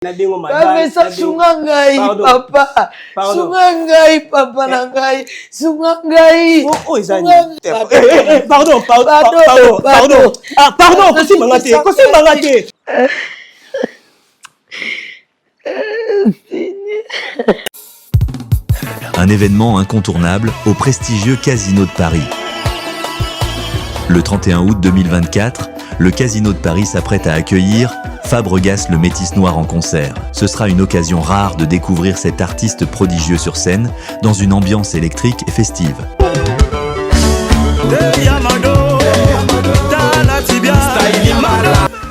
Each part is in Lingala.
Papa sunga ngai papa sunga ngai papa na ngai sunga ngai oh, eh, eh, eh, pardon pardon pardon ah pardon kosimba nga te kosimba nga te. Un événement incontournable au prestigieux Casino de Paris. Le 31 août 2024, le Casino de Paris s'apprête à accueillir Fabregas le Métis Noir en concert. Ce sera une occasion rare de découvrir cet artiste prodigieux sur scène dans une ambiance électrique et festive.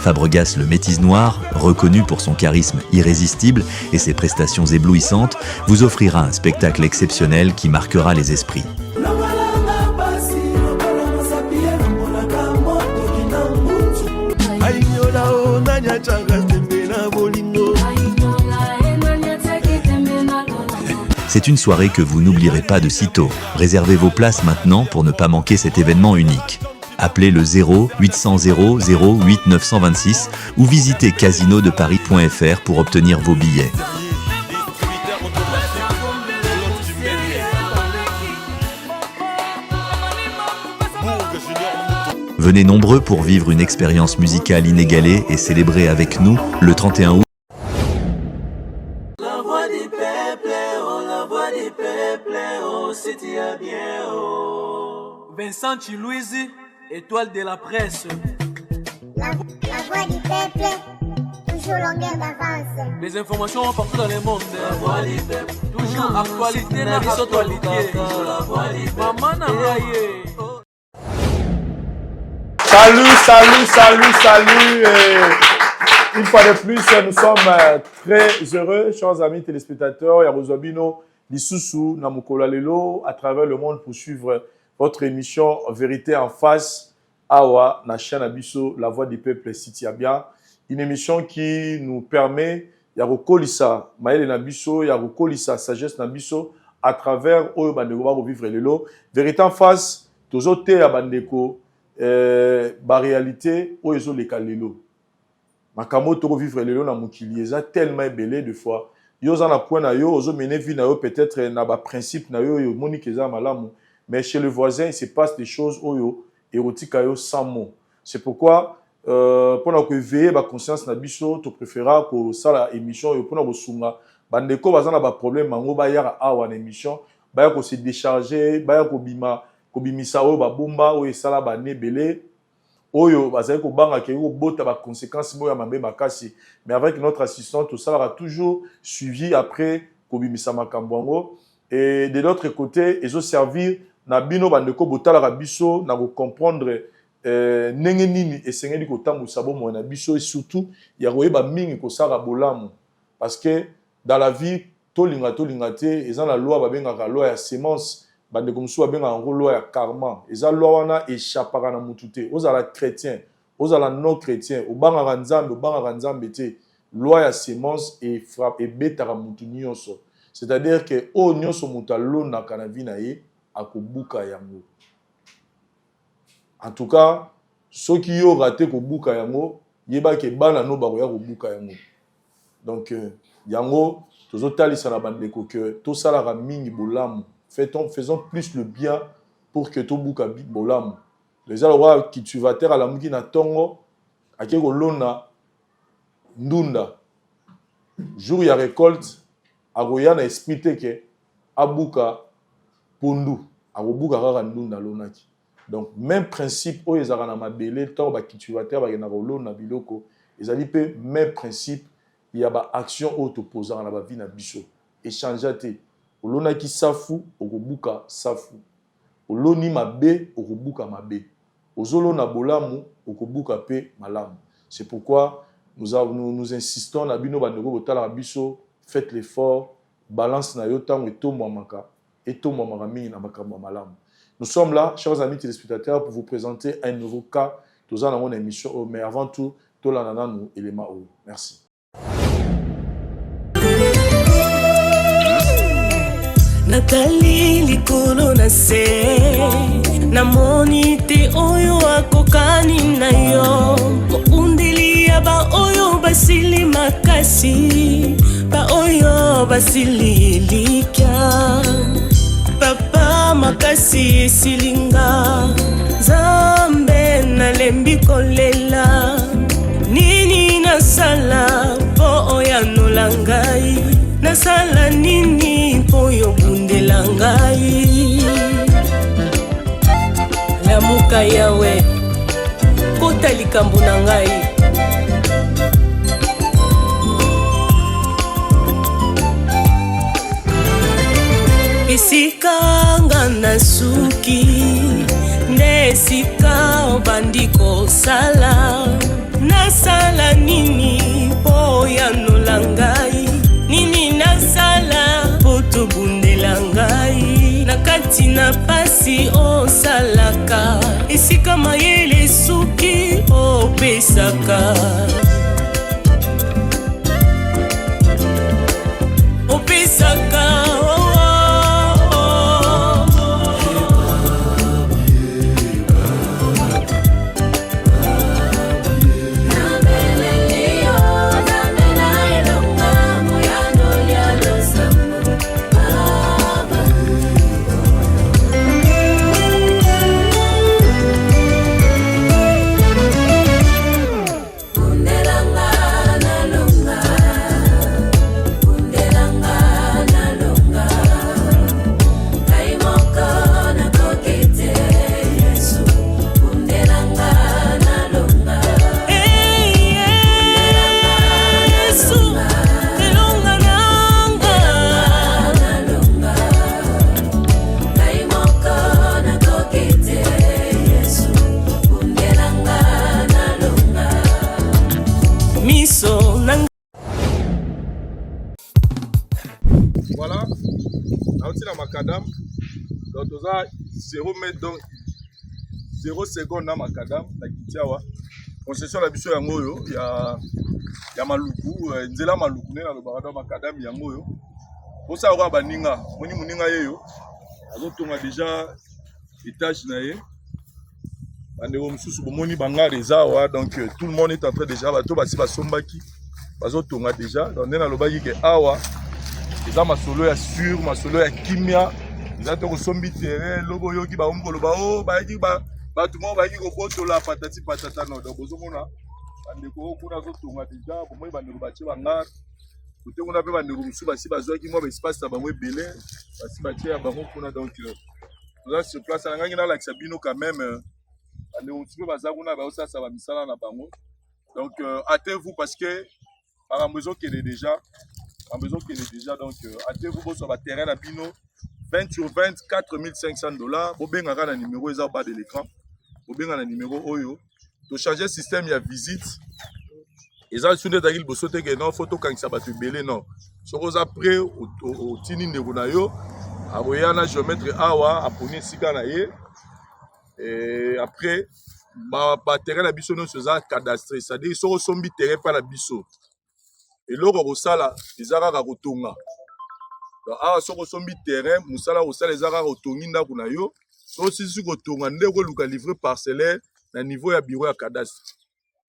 Fabregas le Métis Noir, reconnu pour son charisme irrésistible et ses prestations éblouissantes, vous offrira un spectacle exceptionnel qui marquera les esprits. C'est une soirée que vous n'oublierez pas de sitôt. Réservez vos places maintenant pour ne pas manquer cet événement unique. Appelez le 0 800 0 08 926 ou visitez casinodeparis.fr pour obtenir vos billets. Venez nombreux pour vivre une expérience musicale inégalée et célébrer avec nous le 31 août. La voix du peuple, oh, la voix du peuple, oh, si tu as bien, oh. Vincent Chiluizi, étoile de la presse. La, la voix du peuple, toujours longueur d'avance. Les informations partout dans le monde. La voix du peuple, toujours actualité na actualité. La voix du peuple. Maman na ngai ye. Salut, salut, salut, salut. Et une fois de plus, nous sommes euh, très heureux, chers amis téléspectateurs. Ya kozwa bino lisusu na mokolo ya lelo à travers le monde pour suivre votre émission Vérité en face awa na chaîne na biso La Voix du Peuple City bien. Une émission qui nous permet ya kokolisa mayele na biso, ya kokolisa sagesse na biso à travers oyo bandeko bako vivre lelo. Vérité en face tozoteya bandeko eh, ba réalité oyo ezoleka lelo. Makambo oyo tokovivre lelo na mokili eza tellement ebele. De fois yo oza na coin na yo, ozomene vie na yo peut-être na baprincipe na yo oyo omoni ke eza malamu, mais chez le voisin il se passe des choses oyo ekotika yo sans mot. C'est pourquoi mpona koéveiller baconscience na biso, topréféra kosala émission oyo mpona kosunga bandeko baza na baproblème yango, bayaka awa na émission, baya kose décharger, baya kobima kobimisa oyo babomba, oyo esala bane ebele, oyo bazali kobanga ke kobota baconséquence moko ya mabe makasi. Mais avec notre assistant, tosalaka toujours suivi après kobimisa makambo yango. Et de l'autre côté, ezoservir na bino bandeko botalaka biso na kocomprendre ndenge nini esengeli kotambwisa bomoi na biso et surtout ya koyeba mingi kosala bolamu, parce que dans la vie, tolinga tolinga te, eza na loi babengaka loi ya semence, bandeko mosusu babengaka yango loi ya karma. Eza loi wana échappaka na mutu te. Ozala chrétien, ozala non chrétien, obangaka Nzambe, obangaka Nzambe te, loi ya semence ebetaka mutu nyonso. C'est-à-dire que oyo nyonso moto alonaka na vie na ye, akobuka yango. En tout cas, soki yo rate kobuka yango, yebaki bana no bakoya kobuka yango. Donc yango tozotalisa na bandeko ke tosalaka mingi bolamu. Faisons plus le bien pour que tobuka bolamu. Eza lokola cultivateur alamuki na ntongo, ake kolona ndunda. Jour ya récolte, akoya na esprit te ke abuka pondu, akobuka kaka ndunda alonaki. Donc même principe oyo ezalaka na mabele ntango bacultivateur bakendaka kolona biloko, ezali mpe même principe ya baaction oyo topozaka na bavie na biso. Échange te. Olonaki safu, okobuka safu. Oloni mabe, okobuka mabe. Ozolona bolamu, okobuka mpe malamu. C'est pourquoi nous insistons na bino bandeko botalaka biso: faites l'effort, balance na yo ntango etombwamaka, etombwamaka mingi na makambo ya malamu. Nous sommes là, chers amis téléspectateurs, pour vous présenter un nouveau cas. Toza nango na émission oyo, mais avant tout, tolanda nanu elema oyo. Merci. Natali likolo na se, namoni te oyo akokani na yo, moundeli ya baoyo. basili makasi, baoyo basili elikya. Papa makasi esili nga, Nzambe nalembi kolela. Nini nasala mpo oyanola ngai? Nasala nini mpo yobundela ngai? Lamuka Yawe, kota likambo na ngai. Esika nga nasuki nde esika obandi kosala. Nasala nini mpo oyanola ngai? Nini nasala mpo tobundela ngai? Na kati na pasi osalaka, esika mayele esuki opesaka. Opesaka, oh, oh, oh. Hey, Yesu, elonga nanga. Miso na Voilà, nauti na macadam, donc toza 0 mètre, donc 0 seconde na macadam na kiti awa. Concession na biso yango oyo ya Maluku, nzela Maluku nde nalobaka, donc macadam yango oyo. Bosala kaka baninga, moni moninga yeyo azotonga déjà étage na ye. Bandeko mosusu bomoni bangare eza awa, donc tout le monde est en train déjà, bato basi basombaki bazotonga déjà. Donc nde nalobaki ke awa eza masolo ya sur, masolo ya kimia, eza te kosombi terrain lobi oyoki bakomi koloba o bayaki bato moko bayaki kobotola patati patata. No, donc bozomona bandeko oyo kuna azotonga déjà, bomoni bandeko batie bangare kote kuna, mpe bandeko mosusu basi bazwaki mwa baespace na bango ebele, basi batie ya bango kuna. Donc toza sur place, nangaki nalakisa bino quand même bandeko mosusu mpe baza kuna bazosalisa bamisala na bango. Donc hâtez-vous parce que makambo ezokende déjà, makambo ezokende déjà. Donc hâtez-vous, bozwa baterrain na bino 20 sur 20, 4500 $. Bobengaka na numéro eza au bas de l'écran, bobenga na numéro oyo. Tochange système ya visite, eza su nde ezalaki liboso te ke non, faut tokangisa bato ebele. Non, soki oza prêt, otindi ndeko na yo, akoya na géomètre awa, aponi esika na ye. Et après baterrain na biso nyonso eza cadastré, c'est-à-dire soki osombi terrain mpa na biso, eloko kosala eza kaka kotonga. Donc awa soki osombi terrain, mosala kosala eza kaka otongi ndako na yo. Soki osilisi kotonga, nde okoluka livret parcellaire na niveau ya bureau ya cadastre.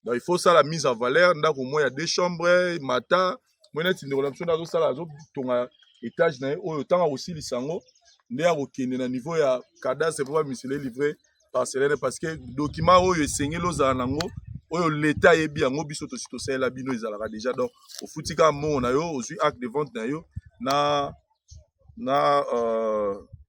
Donc il faut osala mise en valeur ndako moko ya deux chambres mata moi neti ndeko na biso nde azosala, azotonga étage na ye oyo. Ntango akosilisa yango, nde akokende na niveau ya cadastre mpo bamisela livret parcellaire, parce que document oyo esengeli ozala nango, oyo leta ayebi yango, biso tosi tosalela bino, ezalaka déjà. Donc ofuti kaka mbongo na yo, ozwi acte de vente na yo na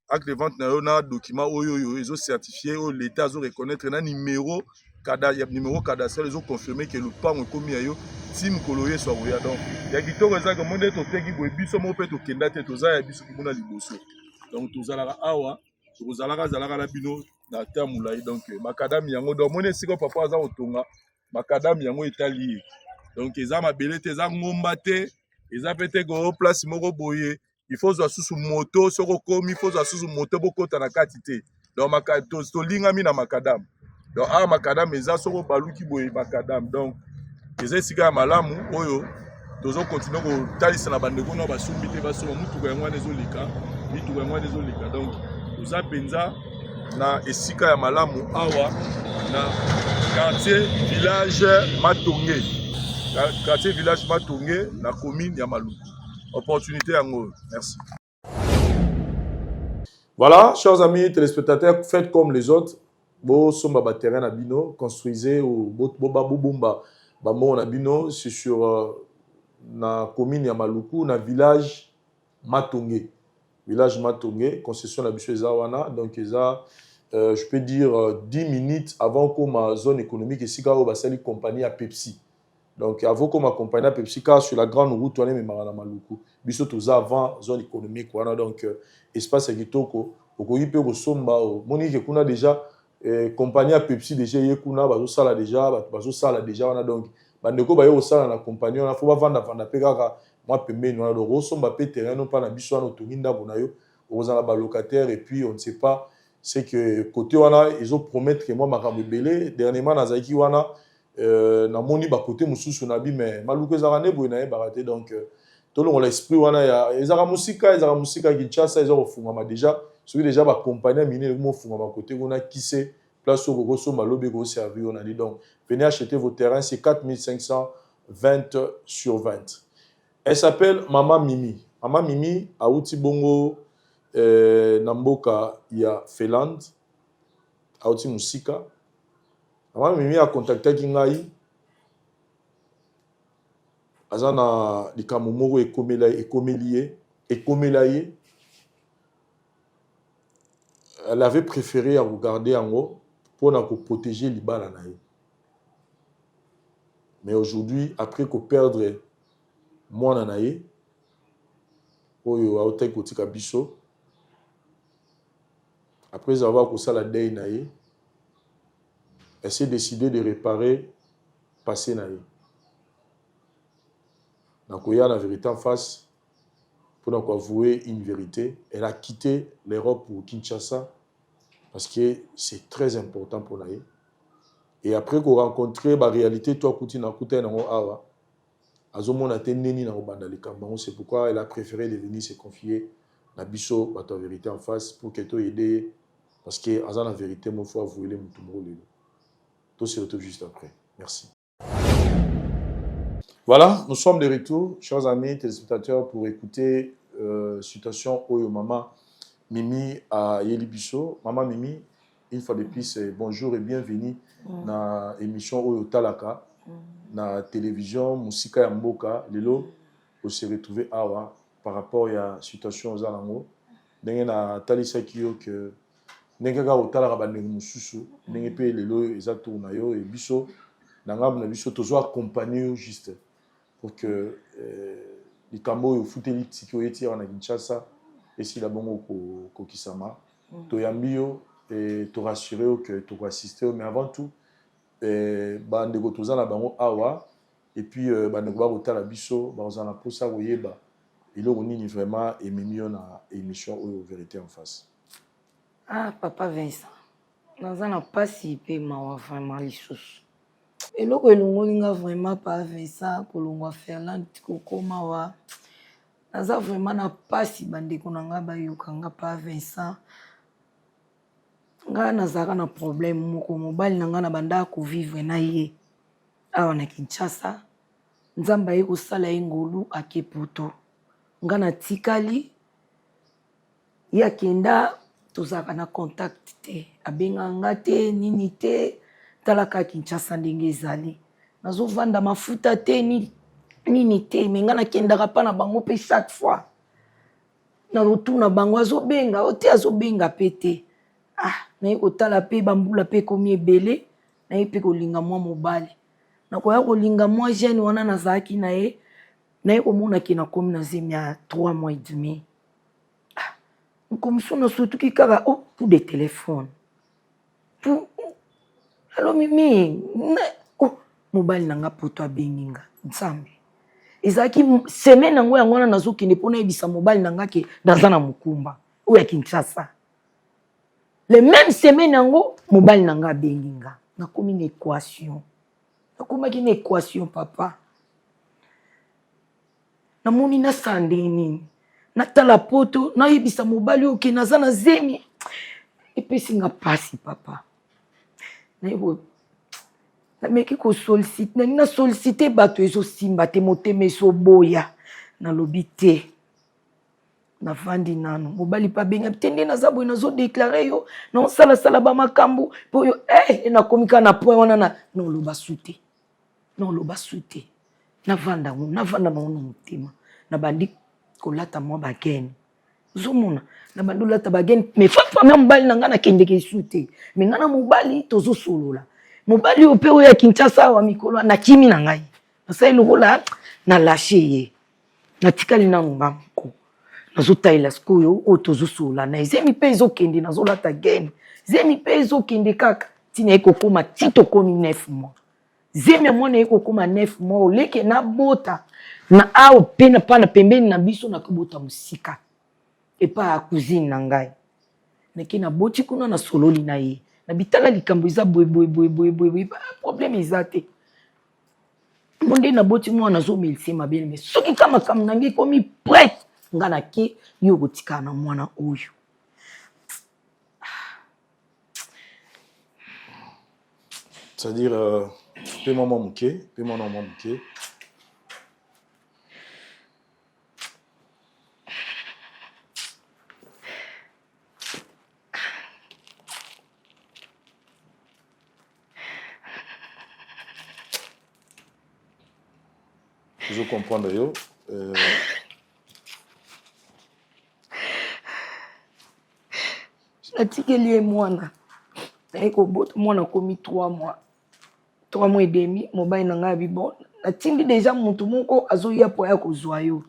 acte de vente na yo na document oyo ezocertifie, oyo leta azoreconnaître na numéro ya numéro cadastral, ezoconfirme ke lopango ekomi ya yo ti mokolo Yesu akoya. Donc ya kitoko ezaka mo nde toteki boye, biso moko mpe tokenda te, toza ya biso kuna liboso. Donc tozalaka awa, tokozalaka zalaka na bino na ta molai. Donc macadam yango, donc moni esika papa aza kotonga macadam yango etali ye. Donc eza mabele te, eza ngomba te, eza pe te ko place moko boye il faut zwa susu moto. Soki okomi, il faut zwa susu moto bokota na kati te. Donc tolingami na macadam. Donc awa macadam eza, soki obaluki boye, macadam. Donc eza esika ya malamu oyo tozokontinue kotalisa na bandeko na basombi te, basomba. Mutuka yango wana ezoleka, mituka yango wana ezoleka. Donc toza mpenza na esika ya malamu awa na quartier village Matonge. Quartier village Matonge na commune ya Maluku. Opportunité yango. Merci. Voilà, chers amis téléspectateurs, faites comme les autres. Bo somba ba terrain na bino, construisez ou bo bo ba bobomba ba mbongo na bino, c'est sur na commune ya Maluku, na village Matonge. Village Matonge, concession na biso eza wana, donc eza je peux dire 10 minutes avant koma zone économique esika oyo basali compagnie ya Pepsi. Donc avant koma compagnie ya Pepsi car sur la grande route wana ememaka na Maluku. Biso toza avant zone économique wana, donc espace ya kitoko, okoki mpe kosomba. Omoni ke kuna déjà compagnie ya Pepsi déjà ye kuna bazosala déjà, bato bazosala déjà wana. Donc bandeko baye kosala na compagnie wana, fo bavandavanda mpe kaka mwa pembeni wana. Donc osomba mpe terrain no mpa na biso wana, otongi ndako na yo, okozala balocataire. Et puis on ne sait pas, c'est que côté wana ezopromettre mwa makambo ebele. Dernièrement nazalaki wana, namoni bakote mosusu na bi, mais Maluku ezalaka nde boye, nayebaka te. Donc tolongola esprit wana ya ezalaka mosika, ezalaka mosika. Kinshasa eza kofungama déjà. Soki déjà bacompagnie ya minene ekomofungama kote kuna, kise place oyo kokosomba lobi ekoservir yo na li. Donc venez acheter vos terrains, c'est 4520 sur 20. Elle s'appelle Mama Mimi. Mama Mimi auti bongo na mboka ya Finlande, auti mosika. Mama Mimi akontaktaki ngai, aza na likambo moko ekomela, ekomeli ye, ekomela ye. Elle avait préféré ya kogarder yango mpona koprotéger libala na ye. Mais aujourd'hui, après koperdre mwana na ye oyo autaki kotika biso, après avoir kosala deuil na ye, elle s'est décidé de réparer passé na ye. Nakoya na Vérité en face mpona koavouer une vérité. Elle a quitté l'Europe pour Kinshasa parce que c'est très important pour ye. Et après korencontrer baréalité to akuti na akuta nango awa, azomona te ndeni na kobanda likambo yango. C'est pourquoi elle a préféré de venir se confier na biso bato ya Vérité en face pour que toyede ye, parce que aza na vérité moko faut avouer motu moko lelo. To se retrouve juste après. Merci. Voilà, nous sommes de retour, chers amis téléspectateurs, pour écouter situation oyo Mama Mimi ayeli biso. Mama Mimi, une fois de plus, bonjour et bienvenue na émission oyo Talaka, na télévision Musika ya Mboka. Lelo, on s'est retrouvé awa par rapport à situation oza nango. Ndenge na talisaki yo que ndenge kaka otalaka bandeko mosusu, ndenge mpe lelo eza tour na yo. E biso na ngambo na biso tozo accompagner yo juste pour que likambo oyo ofuteli tiki oyo eti awa na Kinshasa esila bongo kokokisama. Toyambi yo e torassure yo que tokoassiste yo. Mais avant tout, bandeko toza na bango awa et puis bandeko bakotala biso, bakozala na mposa koyeba eloko nini vraiment ememi yo na émission oyo Vérité en face. Ah, papa Vincent, naza na mpasi mpe mawa vraiment. Lisusu eloko elongoli nga vraiment, pa Vincent, kolongwa Finlande kokóma wa, naza vraiment na mpasi. Bandeko na nga bayoka nga, pa Vincent, nga nazalaka na problème moko. Mobali na nga na bandaka kovivre na ye awa na Kinshasa. Nzambe aye kosala ye ngolu, ake Poto, nga natikali. Ye akenda, tozalaka na contact te, abengaka nga te, nini te. Talaka Kinshasa ndenge ezali, nazovanda mafuta te, nini te. Me nga nakendaka mpa na bango mpe chaque fois nazotuna bango, azobenga o te, azobenga mpe te. Ah, naye kotala mpe bambula mpe ekomi ebele, naye mpe kolinga mwa mobali, nakoya kolinga mwa jeune wana nazalaki na ye. Naye komona ke nakomi na zemi ya 3 mois et demi. Ah, mokomosu nasutuki kaka, oh, coup de téléphone pour alo Mimi. Oh, mobali na nga Poto abengi nga. Nzambe, ezalaki semaine yango, yango wana nazokende mpo nayebisa mobali na nga ke naza na mokumba oyo ya Kinshasa. Le même semaine yango, mobali na nga abengi nga. Nakomi na équation, nakomaki na équation, papa. Namoni nasala ndenge nini? Natala Poto, nayebisa mobali oyo ke naza na zemi, epesi nga mpasi, papa. Nayebi Nameki kosolicite, nalingi na sollicite bato, ezosimba te, motema ezoboya. Nalobi te, navandi nano. Mobali mpe abenga te, nde naza boye, nazodeklare yo, naosalasala bamakambo mpo oyo eh, nakomi kaka na point wana na noloba su te, noloba su te. Navanda yango, navanda nango na motema. Nabandi kolata mwa bagene, ozomona nabandi olata bagene, mais fafamia mobali na ngai nakendeke esu te. Me ngai na mobali tozosolola, mobali oyo mpe oyo ya Kinshasa awa mikolo nakimi na ngai, nasali lokola na lashe ye, natikali nanu nga moko, nazotalela sikoyo oyo tozosolola na zemi mpe ezokende, nazolata gene, zemi mpe ezokende kaka ntina ye kokóma ti tokomi 9 mois. Zemi ya mwana ye kokóma 9 mois, oleke nabota na awa mpe na pana pembeni na biso, nakobota mosika epai ya cousine na ngai. Nake naboti kuna, nasololi na ye na bitala likambo eza boye boye boye boye boye boye, problème eza te. Mo nde naboti mwana, azomelise mabele, me soki ka makambo na ngai ekomi prête, nga nake, yo okotikala na mwana oyo. C'est-à-dire mpe mwa mwa moke, mpe mwana mwa moke. Ozo comprendre yo Natikeli ye mwana, naye kobota mwana akomi 3 mois, 3 mois et demi. Mobali na ngai abi bon, natindi deja motu moko azoya po aya kozwa yo.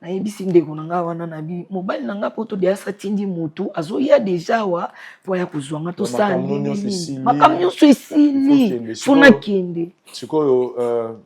Nayebisi ndeko na ngai wana, nabi mobali na ngai po to deja atindi motu azoya deja awa po aya kozwa nga, tosala Makambo ndenge nyonso nini? esili. Makambo nyonso esili, Faut fo nakende. Sikoyo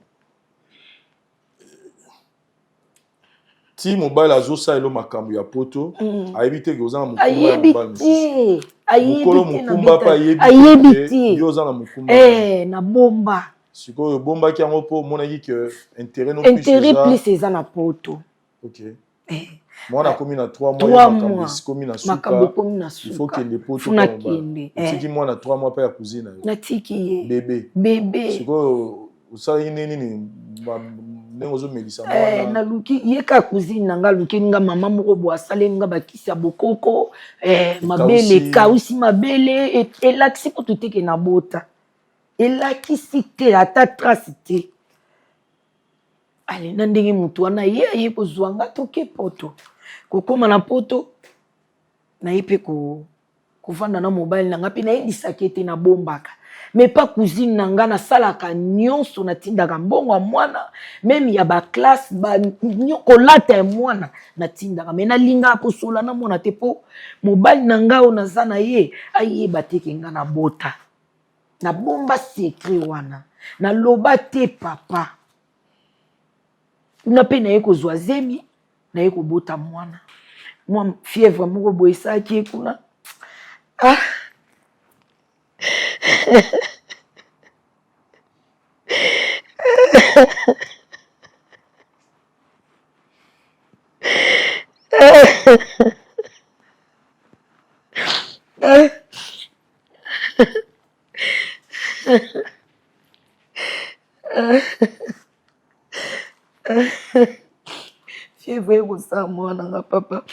ti mobali azosalela makambo ya poto, ayebi te ke oza na mokumba ya Ayebi mobali mosusu. te, ayebi Mokolo te. mokumba mpe ayebi Ayebi te ke te. yo oza na mokumba. Eh, nabomba. Sikoyo obombaki yango mpo omonaki ke intérêt no plus Intérêt eza plus eza na poto. Ok. Eh, mwana akomi na 3 mois, 3 makambo mois. ekomi na Makambo suka, ekomi na il faut suka, kende poto. Fo nakende eh. Otiki mwana 3 mois mpe ya cousine na yo? Natiki ye. Bebe? Bebe. Sikoyo osalaki ndenge nini, ndenge ozomelisa Eh, mwana? Naluki ye kaka cousine na nga, alukeli nga mama moko boye, asaleli nga bakisi ya bokoko eh, mabele ekausi, mabele elakisi kutu te ke nabota, elakisi te ata trace te. Ale na ndenge motu wana ye aye kozwa nga, toke poto. Kokóma na poto, naye mpe kovanda na mobali na nga mpe nayebisaki ete nabombaka, mais pa cousine na nga nasalaka nyonso, natindaka mbongo ya mwana, meme ya baklasse ba, kolata ya mwana natindaka, me nalingaka kosola na mwana te mpo mobali na nga oyo naza na ye ayeba te ke nga nabota. Nabomba secret wana, naloba te papa. Kuna mpe naye kozwa zemi, naye kobota mwana, mwa fièvre moko boye esalaki ye kuna. Ah. Fièvre ekosala mwana nga papa.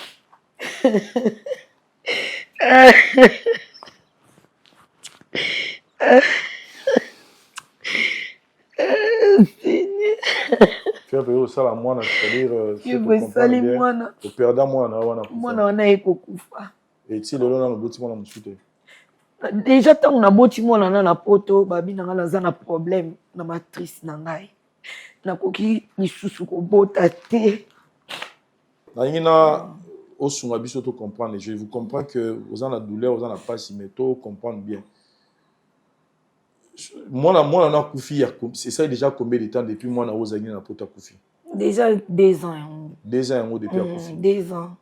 Fièvre ekosala mwana, c'est-à-dire Fièvre esali mwana. Operda mwana wana? Mwana wana ekokufa. Eti lelo nano oboti mwana mosusu te? Deja ntango naboti mwana na poto, babi na ngai naza na problème na matrice na ngai, nakoki lisusu kobota te. Nalingi na osunga biso to comprendre. Je vous comprends que oza na douleur, oza na pasi, mais to comprendre bien. Mwana na akufi, esali déjà combien de temps depuis mwana oyo ozalaki na poto akufi? Déjà 2 ans yango. 2 ans yango depuis akufi? 2 ans.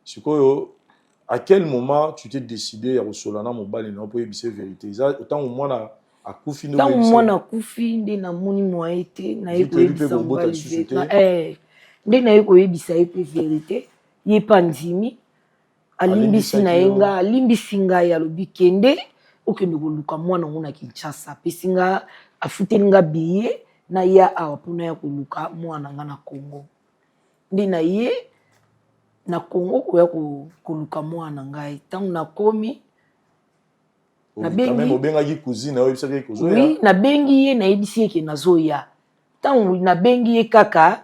Sikoyo à quel moment tu t'es décidé ya kosola na mobali na yo mpo oyebisa vérité? Eza ntango mwana akufi nde Ntango oyebisa? Mwana akufi nde namoni moyen te, naye Vu toyebi mpe koyebisa kobota mobali lisusu te. Nde naye koyebisa ye mpe vérité, ye mpe andimi, alimbisi na ye Alimbisaki yo. nga, alimbisi ngai, alobi kende. Okende koluka mwana yango na Kinshasa. Apesi nga, afuteli nga billet naya awa mpo naya koluka mwana nga na Congo. Nde naye na Congo koya koluka mwana ngai. Ntango nakomi, nabengi obengaki cousine na yo, oyebisaki ye kozoya? Oui, nabengi ye, nayebisi ye ke nazoya. Ntango nabengi ye kaka,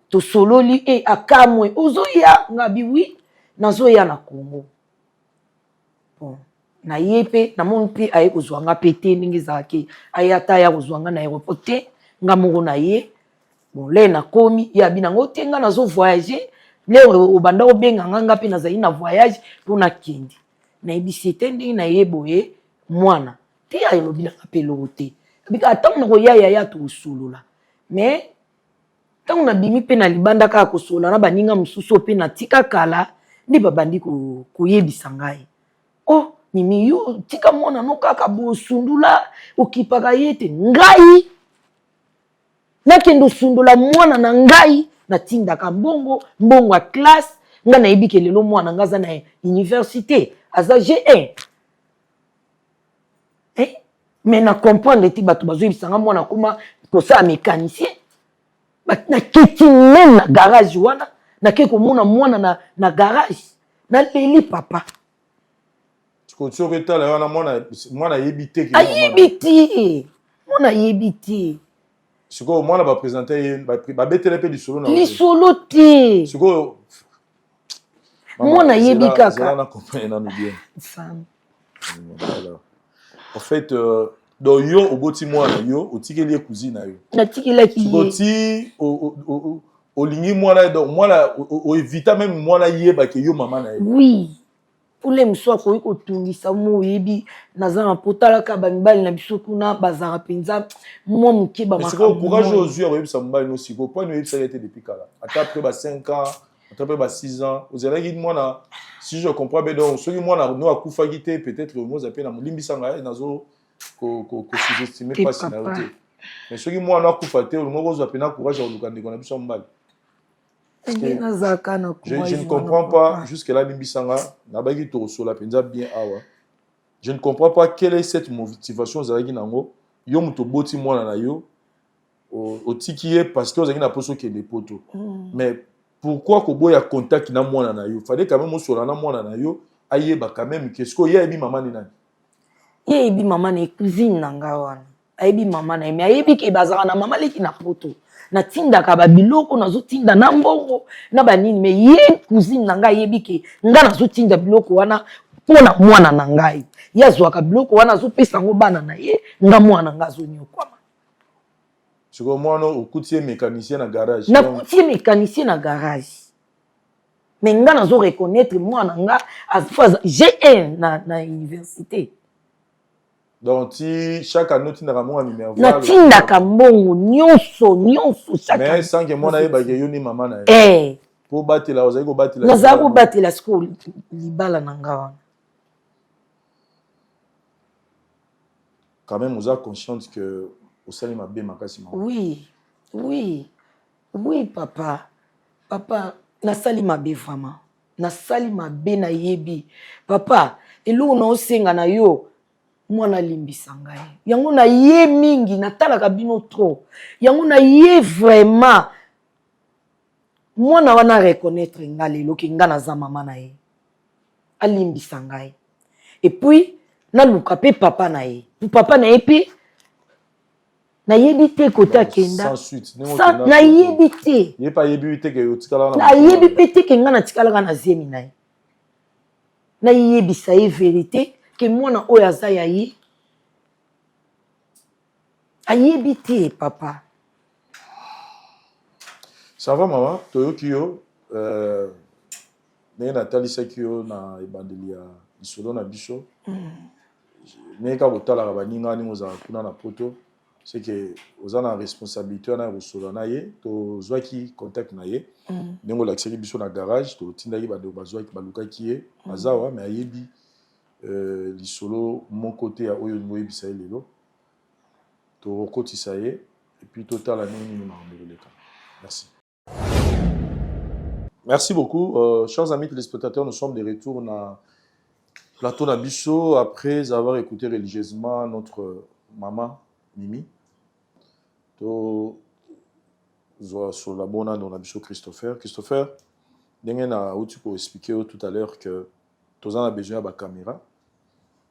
tosololi e akamwe: "Ozoya?" Ngabi: "Oui, nazoya na Congo." Bon, na ye mpe namoni mpe aye kozwa nga mpe te, ndenge ezalaki aye ata aya kozwa nga na aéroport te, nga moko na ye. Bon, le nakomi, ye abi nango te, nga nazo voyage, le obanda kobenga nga, nga mpe nazali na voyage mpo nakende. Nayebisi ye te ndenge na ye boye mwana te, alobi nanga mpe eloko te. Abika ntango nakoya, yaya, tokosolola. Mais ntango nabimi mpe na libanda kaka kosolola na baninga mosusu oyo mpe natika kala, nde babandi koyebisa ngai: "Oh Mimi, yo tika mwana no kaka bosundula, okipaka ye te." Ngai nakende osundola mwana na ngai? Natindaka mbongo, mbongo ya classe. Ngai nayebi ke lelo mwana ngai aza na université, aza G1, eh? Mais na comprendre te, bato bazoyebisa nga mwana akoma kosala mécanicien. Naketi même na garage wana, nake komona mwana na garage, naleli, papa. Soki etala wana, mwana ayebi te? Ayebi te, mwana ayebi te. Sikoyo mwana baprésente ye, babetele mpe lisolo na Lisolo te. Sikoyo Mwana ayebi kaka. Na comprendre nanu bien. Voilà. En fait, donc yo oboti mwana, yo otikeli ye cousine na yo? Natikelaki. Ye ti olingi mwana, donc mwana oevita même mwana yebake yo mama na ye? Oui, mpona mosusu akoki kotungisa mo. Oyebi, naza na potalaka bamibali na biso kuna, bazalaka mpenza mwa moke. Sikoyo courage oyo ozwi ya koyebisa mobali no sikoyo, po ani oyebisaki ete depuis kala, ata après ba 5 ans, ata mpe ba 6 ans, ozalaki mwana, si je comprends bien, donc soki mwana no akufaki te, peut-être omoza mpe na molimbisa ngai, nazo kosous-estime mpasi na yo te, mais soki mwana akufa te, olingo kozwa mpena courage ya koluka ndeko na biso ya mobali? Nazalaka na Je ne comprends pas jusque là. Limbisanga, nabaki tokosola mpenza bien awa. Je ne comprends pas quelle est cette motivation ozalaki nango. Yo moto oboti mwana na yo, otiki ye parce que ozalaki na mposa okende poto, mais pourquoi koboya contact na mwana na yo? Fallait quand même osola na mwana na yo, ayeba quand même que sikoyo ye ayebi mama ni nani. Ye ayebi mama na ye, cousine na nga wana ayebi mama na ye, mais ayebi ke bazalaka na mama leki na poto, natindaka babiloko, nazotinda na mbongo na banini. Mais ye cousine na ngai ayebi ke nga nazotinda biloko wana mpo na mwana na ngai. Ye azwaka biloko wana, azopesa yango bana na ye, nga mwana na ngai azoniokwama. Sikoyo mwana okuti ye mécanicien na garage? Nakuti ye mécanicien na garage, mais nga nazo reconnaître mwana nga G1 na université. Donc ti chaque année otindaka mbongo ya minerval? Natindaka mbongo nyonso nyonso. Mais sans que mwana ayebaki yo ni mama na ye? Eh. Po batela, ozali kobatela. Nazala kobatela sikoyo libala na nga wana. Quand même oza consciente que osali mabe makasi, mama. Oui, papa, papa, nasali mabe, vraiment nasali mabe, nayebi. Papa, eloko na osenga na yo, mwana alimbisa ngai. Yango na ye mingi natalaka bino trop, yango na ye vraiment mwana wana reconnaître nga lelo ke nga naza mama na ye, alimbisa ngai. Et puis naluka mpe papa na ye, papa na ye mpe nayebi te kote akenda, nayebi te. Nayebi mpe te ke nga natikalaka na zemi na ye. Nayebisa ye vérité ke mwana oyo aza ya ye, ayebi te, papa. Ça va, mama, toyoki yo. Ndenge natalisaki yo na ebandeli ya lisolo na biso, ndenge kaka kotalaka baninga ndenge ozalaka kuna na poto, c'est que oza na responsabilité wana ya kosolola na ye. Tozwaki contact na ye ndenge olakisaki biso na garage, totindaki bandeko, bazwaki, balukaki ye, aza wa, mais ayebi lisolo moko te ya oyo olingi oyebisa ye lelo. Tokokotisa ye et puis totala ndenge nini makambo ekoleka. Merci. Merci beaucoup. Chers amis téléspectateurs, nous sommes de retour na Plateau na biso, après avoir écouté religieusement notre maman Mimi, to zwa solola bona na biso Christopher. Christopher, ndenge na uti ko expliquer yo tout à l'heure que toza na besoin ya ba caméra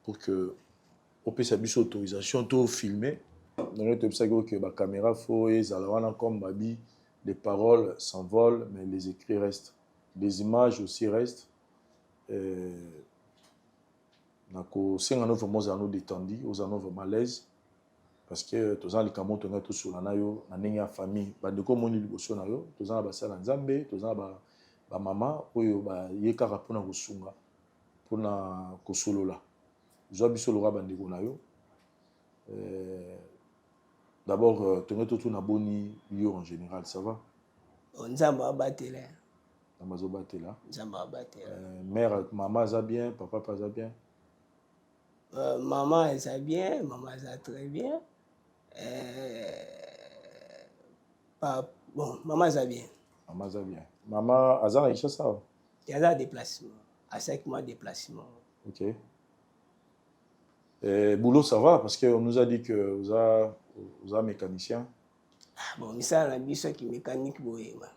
pour que opesa biso autorisation to filmer. Ndenge toyebisaki yo que ba caméra faut ezala wana, comme babi, les paroles s'envolent mais les écrits restent, les images aussi restent. Nakosenga no vraiment ozala no détendu, ozala no vraiment à l'aise, parce que toza na likambo tongai tosola na yo na ndenge ya famille. Bandeko omoni liboso na yo, toza na basala Nzambe, toza na bamama oyo baye kaka mpona kosunga, mpona kosolola. Zwa biso lokola bandeko na yo. D'abord, tongai totuna, boni yo en général, ça va? Nzambe abatela. Nzambe azobatela. Nzambe abatela. Mère, mama aza bien? Papa mpe aza bien? Mama eza bien, mama eza très bien. Bon, mama aza bien. Mama aza bien. Mama aza na Kinshasa awa? Aza déplacement, asalaki mwa déplacement. Ok. Et boulot, ça va? Parce qu'on nous a dit que vous avez mécanicien. Ah, bon, misala na biso yaki mécanique boyeba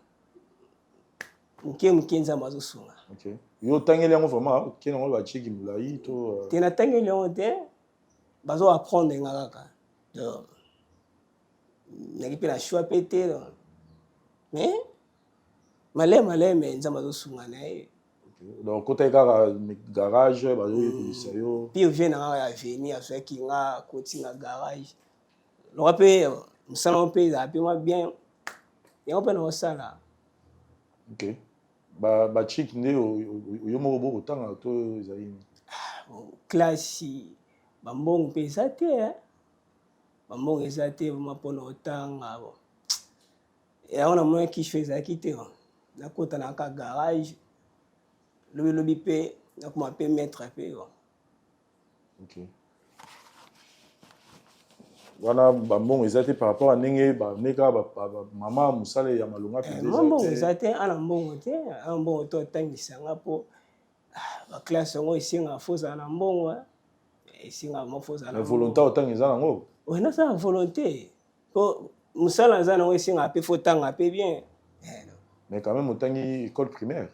moke moke, Nzambe azosunga. Ok. Yo otangeli yango vraiment? Okende yango batieki molai to? Te, natangeli yango te, bazo apprendre nga kaka. Donc naki mpe na choix mpe te, mais maleme maleme, Nzambe azosunga na ye. Donc okotaki kaka garage, bazoyekolisa yo? Pire vie na nga ya veni azwaki nga, akoti nga garage loka mpe mosala ngo mpe ezala mpe mwa bien, yango mpe naosala. Ok, bachik nde yo moko bokotanga to ezali nini? Classe, bambongo mpe eza te, bambongo eza te vraiment mpona otanga. Bon, yango namonaki choix ezalaki te, nakota na kaka garage, lobilobi mpe nakoma mpe maître mpe. Ok, wana bambongo eza te par rapport à ndenge bandeka mama, mosala ya malonga? Mpenza mbongo eza te, ana mbongo te, ana mbongo te otangisanga mpo baclasse yango esengaka faut ozala na mbongo, esengaka mo faut ozala. Volonté otanga eza nango? Oui, nasala volonté po mosala naza nango esengaka mpe faut otanga mpe bien. Mais quand même otangi école primaire?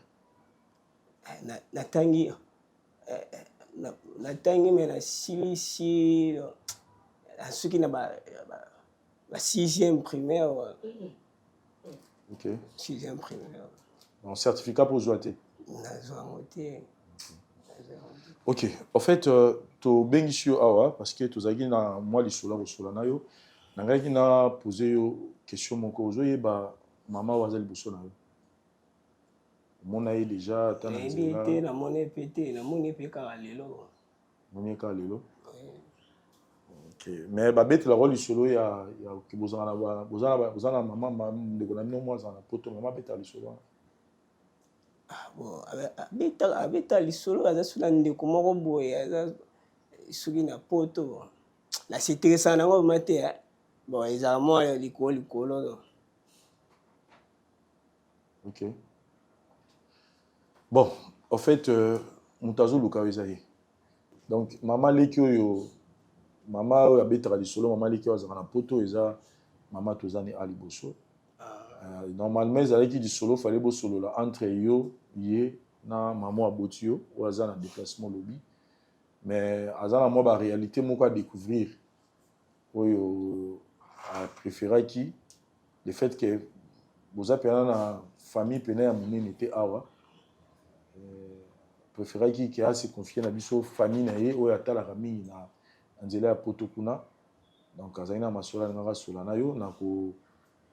Natangi, natangi, mais nasilisi nasuki na ba sixième primaire. Ok. Sixième primaire. Donc certificat mpo ozwa te? Nazwa yango te. Ok, en fait tobengisi yo awa parce que tozalaki na mwa lisolo ya kosola na yo. Nangaki na pose yo question moko. Ozoyeba mama oyo aza liboso na yo? Omona ye déjà ata na nzela te? Namoni mpe te, namoni mpe kaka lelo. Omoni ye kaka lelo, ok. Mais babetelaka lisolo ya boza na mama, ndeko na bino mo azala na Poto. Mama abetaka lisolo wana? Bon, abeta lisolo, aza soki na ndeko moko boye, aza soki na Poto. Naseteresaka nango vraiment te. Bon, ezala mwa likolo likolo. Ok, bon, en fait moto azoluka oyo eza ye. Donc mama leki oyo, mama oyo abetaka lisolo, mama leki oyo azalaka na Poto, eza mama toza ni a liboso. Normalement ezalaki lisolo fallait bosolola entre yo, ye na mama aboti yo, oyo aza na déplacement lobi, mais aza na mwa baréalité moko à découvrir oyo apréféraki, le fait que boza mpena na famille pene ya monene te awa, préféraki ke ase confie na biso famille na ye oyo atalaka mingi na nzela ya Poto kuna. Donc azali na masolo alingaka asola na yo. Na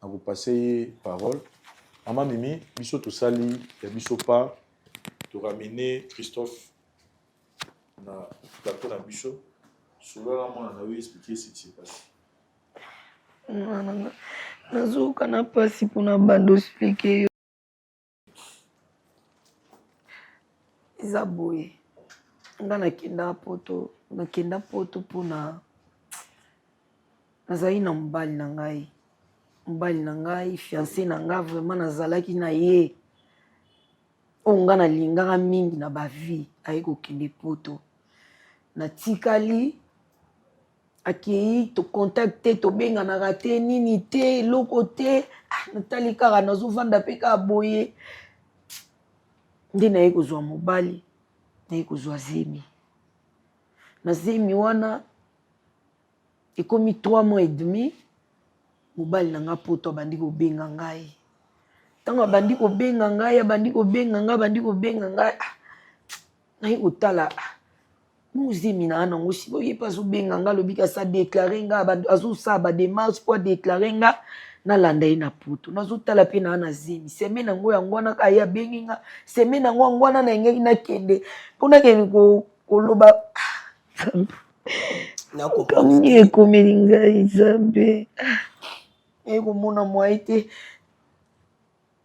kopase ye parole. Mama Mimi, biso tosali ya biso part, toramene Christophe na plateau na biso. Solo na mwana na yo, explique ce qui s'est passé. Mwana, nazoyoka na mpasi mpona bando explique yo. Eza boye, nga nakenda Poto, nakenda Poto mpona nazali na mobali na ngai, mobali na ngai, fiancé na ngai. Vraiment nazalaki na ye oyo nga nalingaka mingi na bavie. Aye kokende Poto. Natikali akei to contact te, tobenganaka te, nini te, eloko te. Ah, natali kaka nazovanda mpe kaka boye nde naye kozwa mobali, naye kozwa zemi. Na zemi wana ekomi 3 mois et demi, mobali na nga poto abandi kobenga ngai. Ntango abandi kobenga ngai, abandi kobenga ngai, abandi kobenga ngai, ah, naye kotala, ah, mozemi na nga nango sikoyo ye mpe azobenga nga, alobi kasi adeklare nga, azosala bademarche mpo adeklare nga, nalanda ye na poto. Nazotala mpe naa na zemi, semaine yango yango wana kaka ye abengi nga, semaine yango yango wana nalingaki nakende mpo nakende koloba, ah, nini ekomeli ngai Nzambe, naye komona mwaye te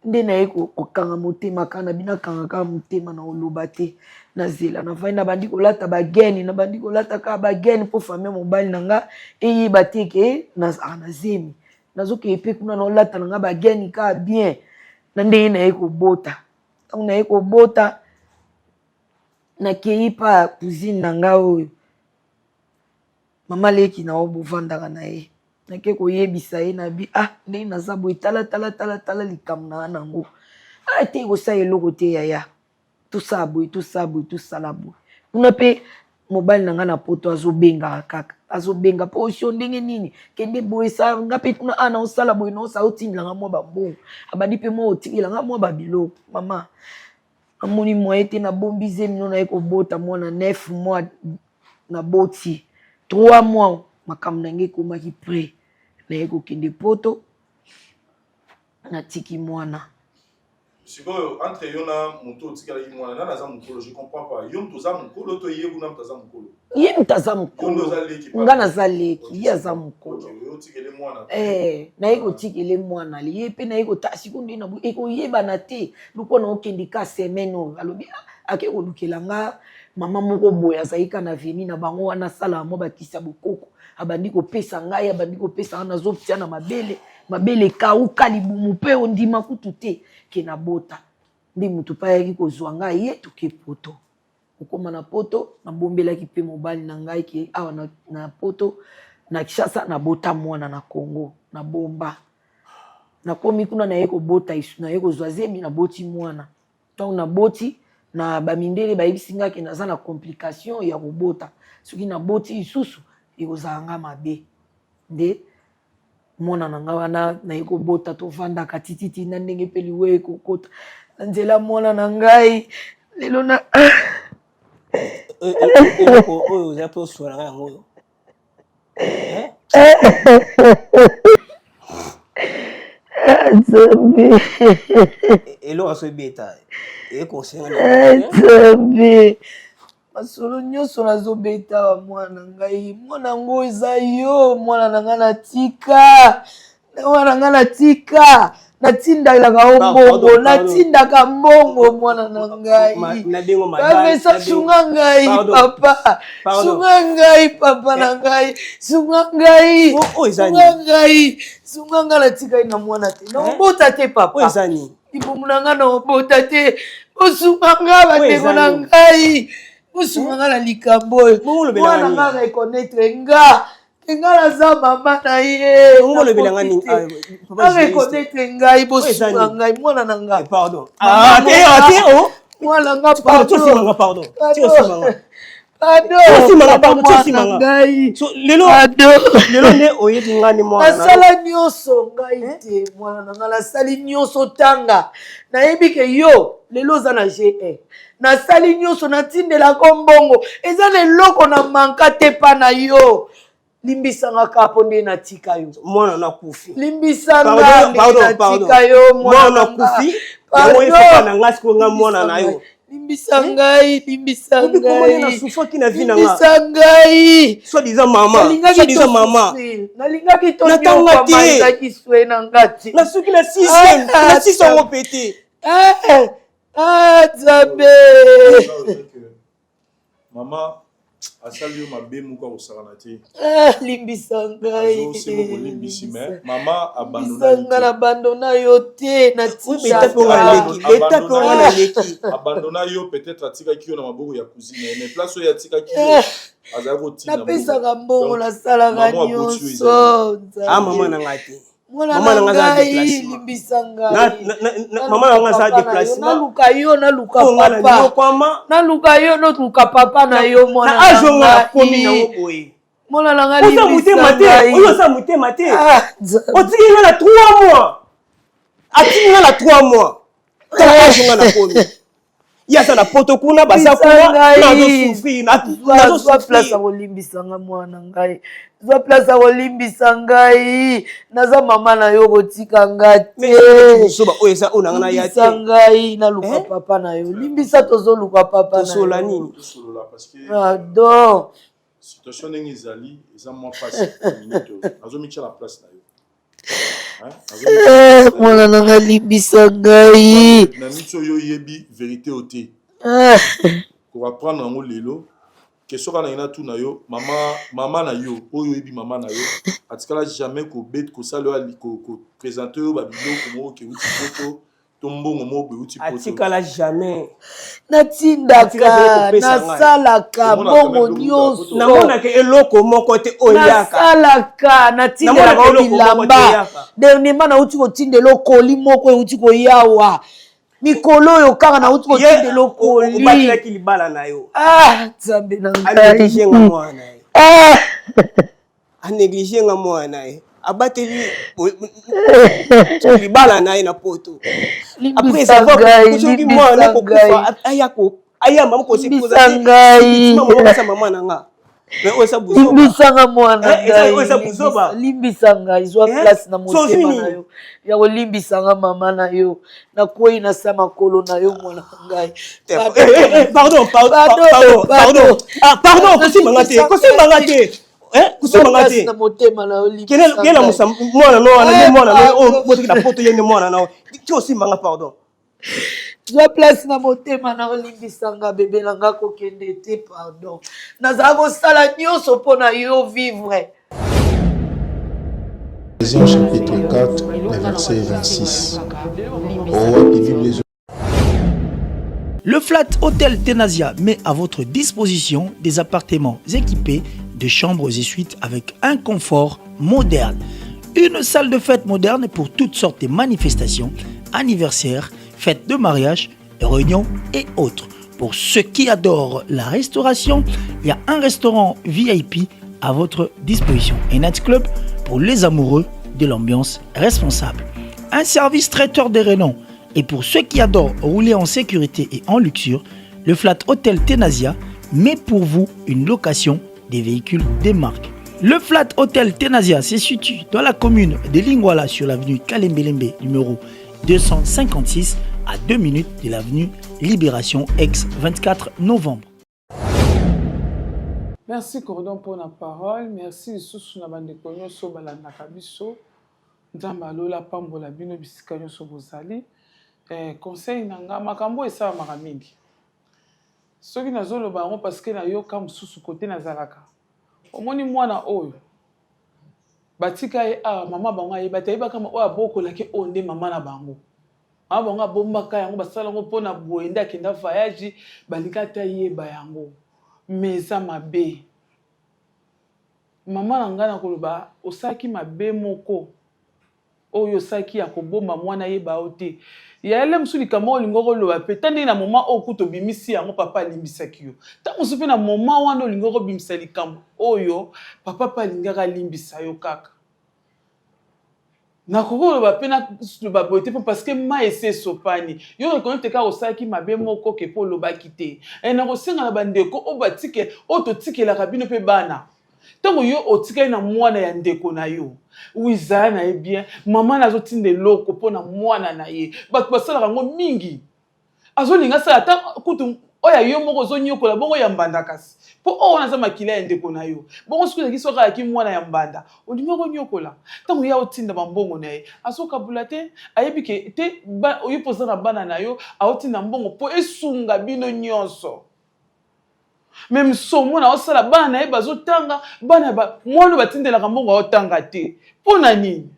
nde naye kokanga motema kaka na bino, akanga kaka motema na koloba te, nazela navandi, nabandi kolata bagene, nabandi kolata kaka bagene mpo famille mobali na nga eyeba te ke nazalaka na zemi. Nazokende mpe kuna naolata na nga bagene kaka bien, na ndenge naye kobota. Ntango naye kobota, nakei pa cousine na nga oyo mama leki na oyo bovandaka na ye, nake koyebisa ye na bi, ah, ndenge naza boye, tala tala tala tala likambo na nga nango, ah, te kosala eloko te yaya, tosala boye, tosala boye, tosala boye. Kuna mpe mobali na nga na poto azobengaka kaka, azobenga mpo osio ndenge nini, kende boye, sa nga mpe kuna, ah, naosala boye, naosala, otindela nga mwa bambongo, abandi mpe mwa otikela nga mwa babiloko. Mama amoni moye te, nabombi zemi no, naye kobota mwana 9 mois, naboti 3 mois, makambo na ngai ekomaki près, naye kokende poto, natiki mwana. Sikoyo entre yo na moto otikalaki mwana, nani aza mokolo? Je comprends pas. Yo moto oza mokolo to ye kuna moto aza mokolo? Ye moto aza mokolo, nga naza leki, ye aza mokolo. Naye kotikele mwana, ye mpe naye kota sikoyo nde ekoyebana te lokola naokende ka semaine oyo, alobi ake kolukela nga mama moko boye azali ka na veni na bango wana, asalaka mwa bakisi ya bokoko, abandi kopesa ngai, abandi kopesa ngai, nazotia na mabele, mabele ekauka, libumu mpe ondima kutu te ke nabota. Nde motu mpe ayaki kozwa ngai, ye toke poto. Kokóma na poto, nabombelaki mpe mobali na ngai ke awa na poto, na Kinshasa, nabota mwana na Congo, nabomba. Nakomi kuna, naye kobota, naye kozwa zemi, naboti mwana. Ntango naboti, na bamindele bayebisi ngai ke naza na complication ya kobota, soki naboti lisusu ekozala nga mabe. Nde mwana na ngai wana naye kobota, tovandaka tititi na ndenge mpe liwa ekokota na nzela mwana na ngai lelo na eloko oyo oza mpe oswalaka yango oyo. Nzambe, eloko aso ebeta ekosenga. Nzambe, masolo nyonso nazobeta wa mwana ngai, mwana yango eza yo, mwana na ngai natika, mwana ngai natika, natindelaka yo mbongo, natindaka mbongo mwana na ngai. Bamesa, sunga ngai papa, sunga ngai papa na ngai, sunga ngai, sunga ngai, sunga ngai, natikali na mwana te, naobota te papa, libumu na ngai naobota te, bosunga ngai bandeko na ngai, bosunga ngai na likambo oyo, mwana ngai reconnaître nga ke ngai naza mama na ye, areconnaître ngai, bosunga ngai, mwana na ngai, mwana nga, pardon, pardon ngai. Lelo nde oyebi nga ni mwana. Nasala nyonso ngai te, mwana na ngai, nasali nyonso, tanga nayebi ke yo lelo oza na G1, nasali nyonso, natindelako mbongo, eza na eloko na manka te mpa na yo. Limbisanga kaka mpo nde natika yo. Mwana nakufi. Limbisanga ndenge natika yo. Mwana nakufi, yango efoka na ngai sikoyo, nga mwana na yo. Limbisa ngai, limbisa ngai. Nasufaki na vie na nga. Limbisa ngai. Soit disant mama, soit disant mama. Nalingaki Natanga te. Ezalaki swe na nga te. Nasuki na sixième, na six yango mpe te. Ah, Nzambe. Mama. Asali yo mabe moko akosakana te. Ah, limbisa ngai. Azosenga bolimbisi mais mama abandona Limbisa ngai, nabandona yo te, abandona yo peut-être atikaki yo na maboko ya cousine na ye mais place oyo atikaki yo eh. azalaki kotinda napesaka mbongo nasalaka nyonso. Ah, mama na ngai te. Mwana na ngai, limbisa ngai. Mama na ngai aza déplacement. Naluka yo, naluka papa, naluka yo, naluka papa na yo. Mwana na age nga nakomi nango boye. Mwana na ngai, oza motema te, oyo oza motema te. Otiki nga na 3 mois, atiki nga na 3 mois. Tala age nga nakomi, ye aza na poto kuna, baza kuna, nazosouffrir. Nazwa place ya kolimbisa nga. Mwana ngai, zwa place ya kolimbisa ngai. Naza mama na yo, kotika nga te. Zoba oyo eza oyo nanga na ya te. Limbisa ngai, naluka papa na yo. Limbisa, tozoluka papa na Tosola nini? Tosolola parce que pardon. Situation ndenge ezali eza mwa mpasi minute oyo nazomitia na place na yo. Mwana na nga, limbisa ngai. Na miti oyo oyebi vérité oyo te, koapprendre yango lelo. Question kaka nangi natuna yo, mama, mama na yo oyo oyebi, mama na yo atikala jamais kobet kosala oyo koprésenter oyo babiloko moko keuti poto to mbongo moko boye euti poto? Atikala jamais. Natindaka, nasalaka mbongo nyonso. Namonaka eloko moko te oyo yaka. Nasalaka, natindelaka yo bilamba. Dernièrement nauti kotindela okoli moko euti koyawa mikolo oyo kaka, nauti kotindela okoli. Obatelaki libala na yo. Ah, Nzambe na ngai. Anéglige nga mwana na ye. Anéglige nga mwana na ye. Abateli libala na ye na poto. Après soki mwana kokufa, aya ayamba mokosepoza mama na nga. Limbisanga, mwana ngai, limbisa ngai. Zwa place na motema na yo ya kolimbisanga. Mama na yo nakwei na sa makolo na yo, mwana na ngai. Pardon, pardon, pardon, pardon. Kosimbanga te, kosimbanga te, kosimbanga te. Na motema na yo. Kela musa mwana no wana nde mwana no oyo botiki na poto, ye nde mwana na ti osimbanga, pardon. Zwa place na motema na olimbisanga. Bebe na nga, kokende te, pardon. Nazala kosala nyonso mpo na yo vivre. Éphésiens chapitre 4, le verset 26. Oh, Bible. Le Flat Hotel Tenasia met à votre disposition des appartements équipés de chambres et suites avec un confort moderne. Une salle de fête moderne pour toutes sortes de manifestations, anniversaires, fêtes de mariage, réunions et autres. Pour ceux qui adorent la restauration, il y a un restaurant VIP à votre disposition. Un nightclub pour les amoureux de l'ambiance responsable. Un service traiteur de renom. Et pour ceux qui adorent rouler en sécurité et en luxure, le Flat Hotel Tenasia met pour vous une location des véhicules des marques. Le Flat Hotel Tenasia se situe dans la commune de Lingwala sur l'avenue Kalembelembe numéro 256 à 2 minutes de l'avenue Libération ex 24 novembre. Merci Cordon pour la parole. Merci lisusu na bandeko nyonso balandaka biso. Nzambe alola pambola bino bisika nyonso bozali. Conseil na nga, makambo esalamaka mingi. Soki nazoloba yango parce que nayoka mosusu kote nazalaka. Omoni mwana oyo batika ye awa, mama bango ayeba te, ayebaka oyo abokolaki oyo nde mama na bango. Mama bango abombaka yango, basala yango mpona boye nde akenda voyage, balinga ata yeba yango. Mais eza mabe. Mama na ngai, na koloba osalaki mabe moko oyo osalaki ya kobomba mwana yeba yo te. Yayele mosusu likambo oyo olingi koloba mpe ta ndenge na moment oyo kuta obimisi yango, papa alimbisaki yo. Ntango mosusu mpe na moment wana olingi kobimisa likambo oyo, papa mpe alingaka alimbisa yo kaka. Nakoki koloba mpe naloba boye te mpo parce que mai esi esopani. Yo reconnaître kaka osalaki mabe moko ke mpo olobaki te. E nakosenga na bandeko oyo batike oyo totikelaka bino mpe bana, ntango yo otikali na mwana ya ndeko na yo, wizala na ye bien. Mama na azotinda eloko mpo na mwana na ye, bato basalaka yango mingi. Azolinga asala ata kutu oyo ya yo moko ozonyokola bongo ya mbanda, kasi mpo oyo wana aza makila ya ndeko na yo. Bongo soki ozalaki, soki ayaki mwana ya mbanda, olingi okonyokola. Ntango ye aotinda bambongo na ye, azokabula te, ayebi ke te yo mpo oza na bana na yo, aotinda mbongo mpo esunga bino nyonso. Me mosusu omona aosala bana na ye bazotanga, bana ba, mwana oyo batindelaka mbongo aotanga te. Mpo na nini?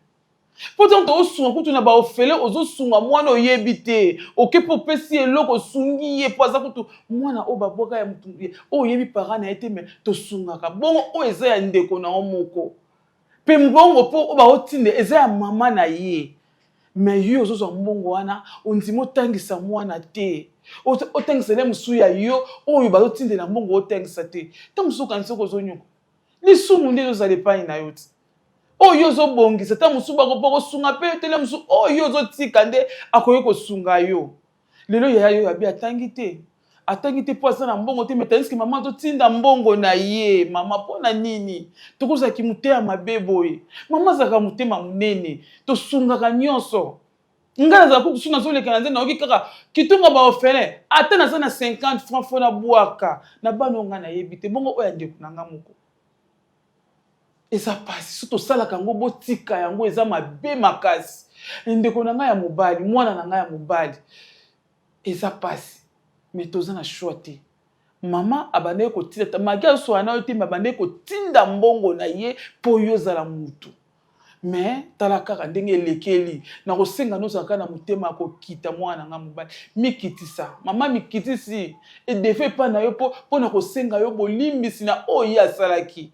Mpo ntango tozosunga kutu na baofele, ozosunga mwana oyebi te, oke mpo opesi ye eloko, osungi ye mpo aza kutu mwana oyo babwaka ya motu oyo oyebi para na ye te, me tosungaka bongo oyo eza ya ndeko na yo moko mpe mbongo mpo oyo baotinda eza ya mama na ye, me yo ozozwa mbongo wana ondimi otangisa mwana te, otangisa nde mosusu ya yo oyo bazotindela mbongo otangisa te. Ntango mosusu okanisi soki ozonyoka lisumu nde ezozala epai na yo ti oyo yo ozobongisa, ntango mosusu bakosunga mpe yo te, nde mosusu oyo yo ozotika nde akoki kosunga yo. Lelo yaya yo abi atangi te, atangi te mpo aza na mbongo te, mais tandis que mama azotinda mbongo na ye. Mama, mpo na nini tokozalaki motema mabe boye? Mama azalaka motema monene, tosungaka nyonso. Ngai nazala kutu soki nazoleka na nzela nayoki kaka kitunga ba orphelin, ata naza na 50 francs fo nabwaka na bana oyo ngai nayebi te, bongo oyo ya ndeko na ngai moko. Eza pasi soki tosalaka yango, botika yango, eza mabe makasi. Ndeko na ngai ya mobali, mwana na ngai ya mobali, eza pasi mais toza na choix te. Mama abandaki kotinda magi azoswala na yo te, me abandaki kotinda mbongo na ye mpo yo ozala mutu. Mais tala kaka ndenge elekeli, nakosenga nozala kaka na motema ya kokita. Mwana na ngai mobali, mikitisa. Mama mikitisi edefe epai na yo mpo mpo na kosenga yo bolimbisi na oyo ye asalaki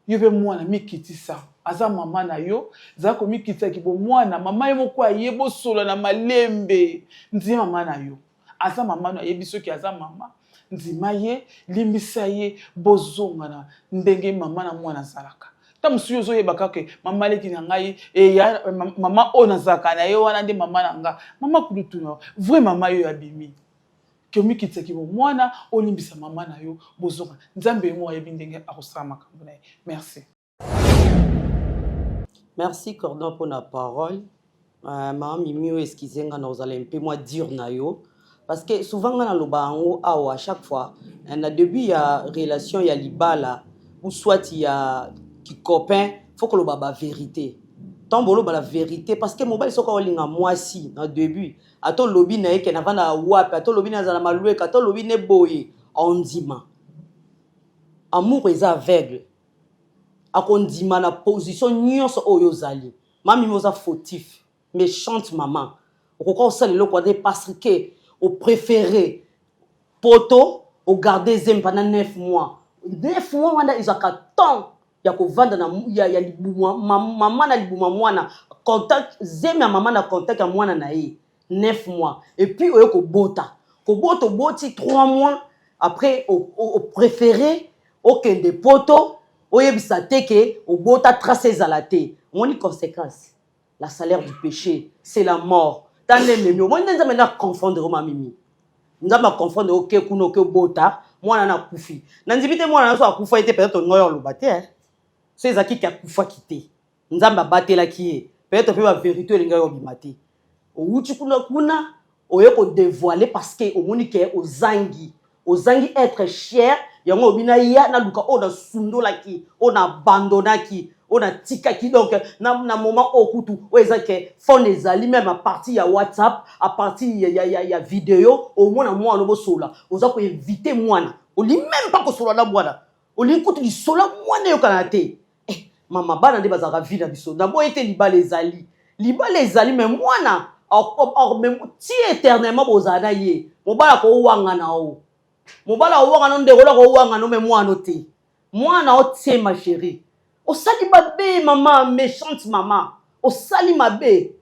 yo. Mpe mwana, mikitisa, aza mama na yo, zala komikitisa kibomwana. Mama ye moko aye bosola na malembe, ndima mama na yo aza mama no, ayebi soki aza mama, ndima ye, limbisa ye, bozongana ndenge mama na mwana azalaka. Ntango mosusu yo ozoyeba kaka mama leki na ngai eya mama oyo nazalaka na ye wana nde mama na nga, mama kulutu na vrai mama yo abimi ke omikitisaki bo mwana, olimbisa mama na yo, bozonga. Nzambe ye moko ayebi ndenge akosala makambo na ye. Merci. Merci Cordon pour la parole. Euh, maman Mimi, excusez nga na ozala un peu moins dur na yo parce que souvent nga naloba yango awa chaque fois euh, na début ya relation ya libala ou soit ya ki copain, faut koloba ba vérité. Tant boloba la vérité parce que mobali soki olinga mwasi na début, ata olobi na ye ke navanda wapi, ata olobi nazala malweka, ata olobi ne boye, ondima. Amour eza aveugle, akondima na position nyonso oyo ozali. Mami, oza fautif, méchante mama. Okoka osala eloko wana parce que opréféré poto, ogarde zemi pendant 9 mois. 9 mois wana ezwaka temps ya kovanda na ya libuma mama na libuma mwana, contact zemi ya mama na contact ya mwana na ye 9 mois. Et puis oye kobota, kobota oboti 3 mois après, opréféré okende poto, oyebisa te ke obota, trace ezala te. Omoni conséquence? La salaire du péché, c'est la mort. Ta nde ememi, omoni nde Nzambe nde aconfondre yo. Mamimi, Nzambe aconfondre, oke kuna, oke obota mwana na akufi. Na ndimi te mwana nyonso akufa ye te, peut-être olinga oyo aloba te. So ezalaki ke akufaki te, Nzambe abatelaki ye, peut-être mpe bavérité olingai obima te. Owuti kuna kuna, oye kodévoile parce que omoni ke ozangi, ozangi être cher. Yango obi naya naluka oyo nasundolaki, oyo naabandonaki, oyo natikaki. Donc na moment oyo kutu oyo eza ke phone ezali, même à partir ya WhatsApp, à partir ya video, omona mwana bosola, oza koevite mwana, olingi même pas kosolola na mwana, olingi kutu lisolo ya mwana eyokana te. Eh, mama, bana nde bazalaka vie na biso. Naboyi te, libala ezali, libala ezali, mais mwana ti éternellement bozala na ye. Mobali akowangana o, mobali awangana, ndeko oyo akowangana, mais mwana te, mwana otie. Ma chérie, osali mabe mama, méchante mama, osali mabe,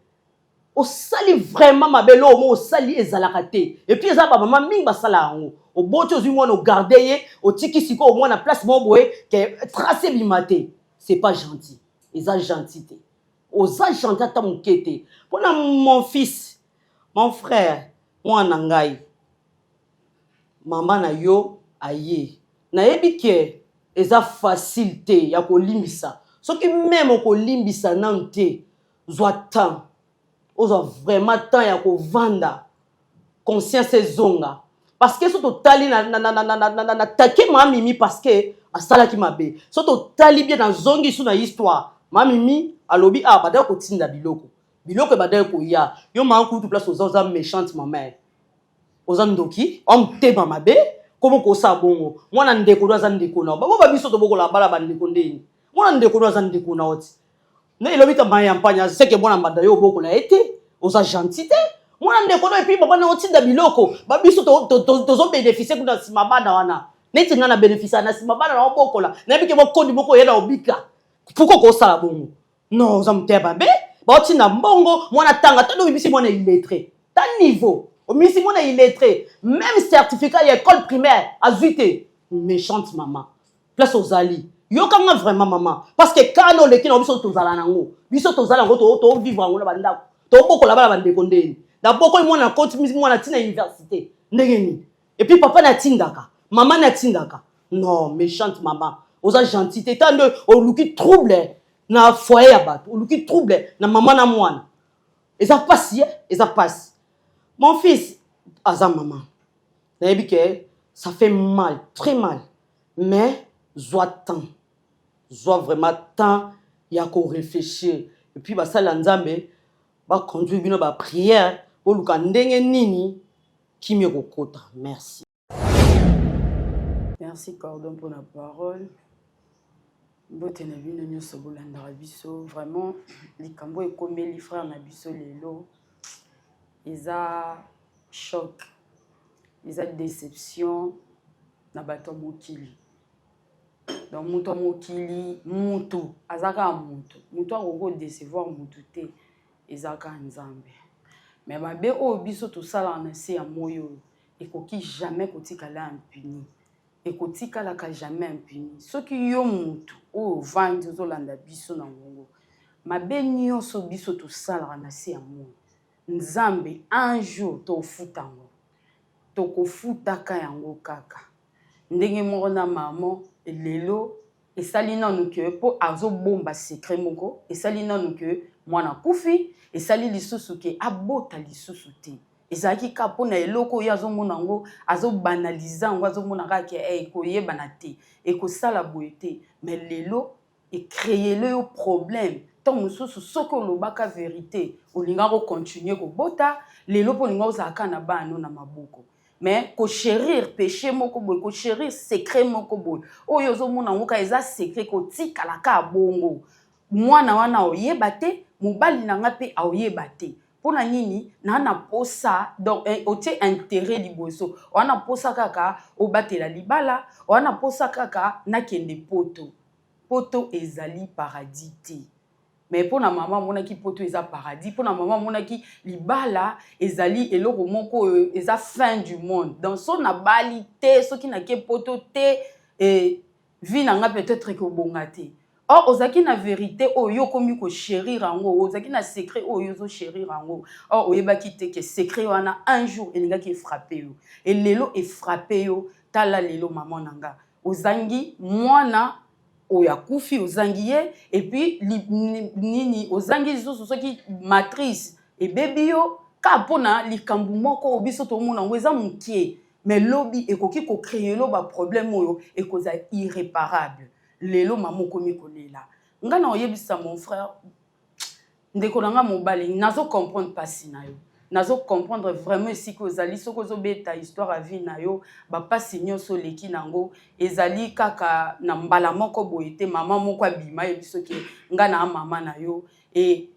osali vraiment mabe. Eloko moko osali ezalaka te. Et puis eza bamama mingi basala yango. Oboti, ozwi mwana, ogarde ye, otiki sikoyo mwana place moko boye ke trace ebima te. C'est pas gentil, eza gentil te, oza gentil ata moke te. Mpona mon fils, mon frère, mwana ngai, mama na yo aye, nayebi ke eza facile te ya kolimbisa. Soki même okolimbisa nanu te, zwa temps, ozwa vraiment temps ya kovanda, conscience ezonga. Parce que so totali na take Mamimi, parce que asalaki mabe. So totali bien, nazongi su na histoire, Mamimi alobi ah, bandaki kotinda biloko, biloko ebandaki koya. Yo mama kutu, place oza, oza méchante mama, oza ndoki, oa motema mabe. Komo kosala bongo? Mwana ndeko no aza ndeko na yo. Bango ba biso tobokola bana ba ndeko ndeni. Mwana ndeko no aza ndeko na yo ti. Na elobi ta mayi ya mpanya seke mwana mbanda yo obokola ye te. Oza gentil te. Mwana ndeko no epuis papa na otinda biloko. Ba biso to to to tozo beneficier kuna sima bana wana. Neti nga na beneficier na sima bana na obokola. Nayebi ke bokoni moko ye na obika. Pourquoi kosala bongo? Non, oza motema mabe. Baotinda mbongo, mwana tanga, tala obimisi mwana illettré. Ta niveau. Obimisi mwana illettré. Même certificat ya école primaire azui te. Méchante maman. Place ozali. Yoka nga vraiment maman. Parce que kana oleki na biso tozala nango. Biso tozala yango to to vivre yango na bandako. To bokola bana bandeko ndeni. Na bokoli mwana koti mwana tina université. Ndenge nini? Et puis papa na tindaka, maman na tindaka. Non, méchante maman. Oza gentil te. Tande oluki trouble na foyer ya bato, oluki trouble na maman na mwana. Eza pasi, eh? Eza pasi. Mon fils aza maman. Nayebi ke ça fait mal, très mal. Mais zwa temps. Zwa vraiment temps ya ko réfléchir. Et puis basali ya Nzambe ba conduire bino ba prière boluka ndenge nini kimia ekokota. Merci. Merci Cordon pour la parole. Mbote na bino nyonso bolandaka biso vraiment likambo ekomeli frère na biso lelo eza choc, eza déception na bato ya mokili. Donc moto ya mokili mutu aza kaka mutu, mutu akoki kodecevoir mutu te, eza kaka Nzambe. Mais mabe oyo biso tosalaka na se ya moi oyo ekoki jamais kotikala impuni, ekotikalaka jamais impuni. Soki yo mutu oyo ovandi ozolanda biso na ngongo, mabe nyonso biso tosalaka na se ya moi, Nzambe un jour tofuta yango, tokofutaka yango kaka. Ndenge moko na maman lelo esali nanu que po azobomba secret moko, esali nanu que mwana akufi, esali lisusu que abota lisusu te. Ezalaki kaka mpo na eloko oyo azomona yango, azobanalize yango, azomona kaka ke eh, ekoyebana te, ekosala boye te. Mais lelo ecreele yo problème. Ntango mosusu soki olobaka verite, olingaka ocontinue kobota, lelo mpo olingaka ozala kaka na bana no na maboko. Mais ko cherir peche moko boye, ko cherir secret moko boye, oyo ozomona yango kaka eza secret, kotikala kaka bongo. Mwana wana aoyeba te, mobali na nga mpe aoyeba te. Pona nini? Na na posa, donc eh, otie intérêt liboso. Oa na posa kaka obatela libala, oa na posa kaka nakende poto. Poto ezali paradis te. Mais pona mama amonaki poto eza paradis, pona mama amonaki libala ezali eloko moko oyo eza fin du monde. Donc so nabali te, soki nake poto te, eh, vie na nga peut-être ekobonga te. Or ozalaki na verite oyo yo okomi ko cherir yango, ozalaki na secret oyo yo ozo cherir yango. Or oyebaki te que secret wana un jour elingaki efrappe yo. Et lelo efrappe yo, tala lelo maman na nga. Ozangi mwana oyo akufi, ozangi ye, et puis li, nini ozangi lisusu soki matrice ebebi yo kaka mpona likambo moko oyo biso tomona yango eza mokie, mais lobi ekoki ko creer yo ba problème oyo ekozala irreparable. Lelo mama okomi kolela. Nga na oyebisa mon frère, ndeko na nga mobali, nazo comprendre pasi na yo. Nazo comprendre vraiment esika ozali, soki ozobeta histoire ya vie na yo, ba pasi nyonso oleki nango, ezali kaka na mbala moko boye te, mama moko abima ayebi soki nga na mama na yo, et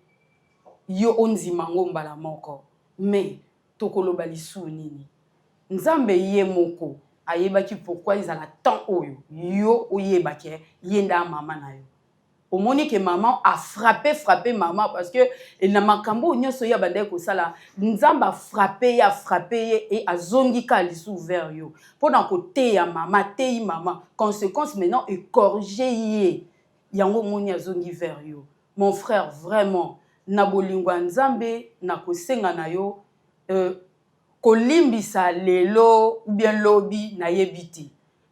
yo ondima ngo mbala moko. Mais tokoloba lisusu nini? Nzambe ye moko ayebaki pourquoi ezala temps oyo yo oyeba ke ye nde mama na yo. Omoni ke maman a frappe frappe maman parce que na makambo oyo nyonso ye abandaki kosala, Nzambe a frappe ye, a frappe ye et azongi kaka lisusu vers yo mpona koteya mama, ateyi mama, conséquence maintenant ecorrige ye, yango omoni azongi vers yo. Mon frère, vraiment na bolingo ya Nzambe nakosenga na yo euh, kolimbisa lelo ou bien lobi nayebi te,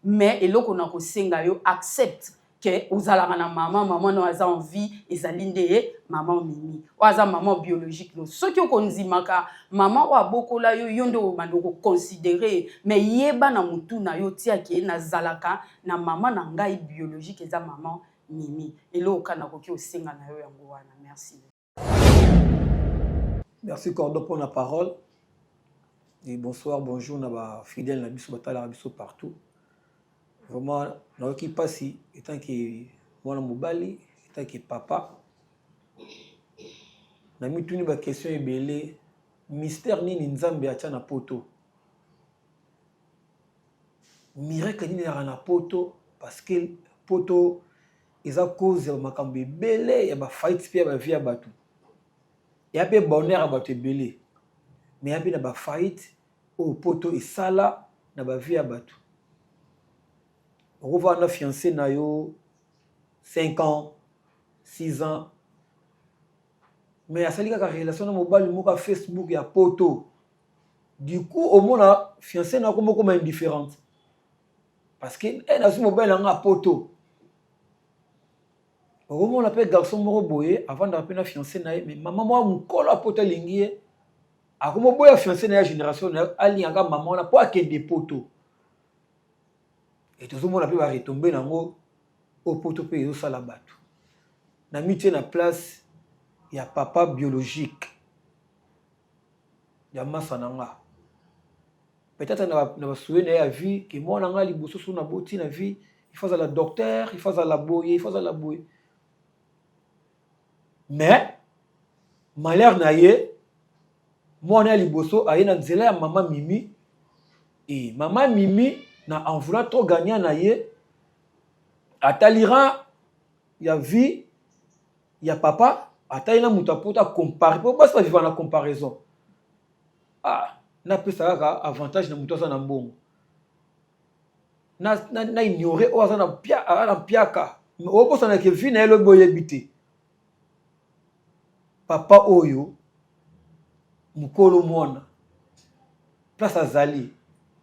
mais eloko nakosenga yo, accepte ke ozalaka na mama, mama no aza en vie, ezali nde ye mama Mimi oyo aza mama biologique no. Soki okondimaka mama oyo abokola yo, yo nde obanda okoconsidere, mais yeba na mutu na yo tia ke nazalaka na mama na ngai biologique eza mama Mimi. Eloko kaka nakoki osenga na yo yango wana. Merci. Merci Cordon pour la parole. Et bonsoir, bonjour na ba fidèles na biso batalaka biso partout. Vraiment nayoki mpasi etant que mwana mobali, etant que papa. Namituni ba question ebele, mystère nini Nzambe atia na poto? Miracle nini ezalaka na poto? Parce que poto eza cause ya makambo ebele ya ba faillite mpe ya ba vie ya bato. Eya mpe bonheur ya bato ebele, mais eya mpe na ba faillite oyo poto esala na ba vie ya bato. Okovanda na fiancé na yo 5 ans, 6 ans, mais asali kaka relation na mobali moko ya Facebook ya poto. Du coup omona fiancé na yo akoma okoma indifférente parce que eh, nazwi mobali na nga ya poto. Okomona mpe garçon moko boye avandaka mpe na fiancé na ye, mais mama moko mokolo ya poto alingi ye, akomoboya fiancé na ye ya génération na ye, alingaka mama wana mpo akende poto. E tozomona mpe baretombe nango oyo poto mpe ezosala bato. Na mitie na place ya papa biologique ya masa na nga, peut-être na basuye na ye ya vie ke mwana nga liboso so naboti na vie, il faut azala docteur, il faut azala boye, il faut azala boye. Mais malheur na ye, mwana ya liboso aye na nzela ya mama Mimi. E mama Mimi, na en voulant trop gagnant na ye, atali rang ya vie ya papa, atali na moto apota compare, po basi baviva na comparaison. Ah, napesa kaka avantage na moto aza na mbongo, na, na, na ignore oyo aza na pia, aza na mpiaka. Obosanaka vie na ye lobi oyebi te. Papa oyo mokolo mwana place azali,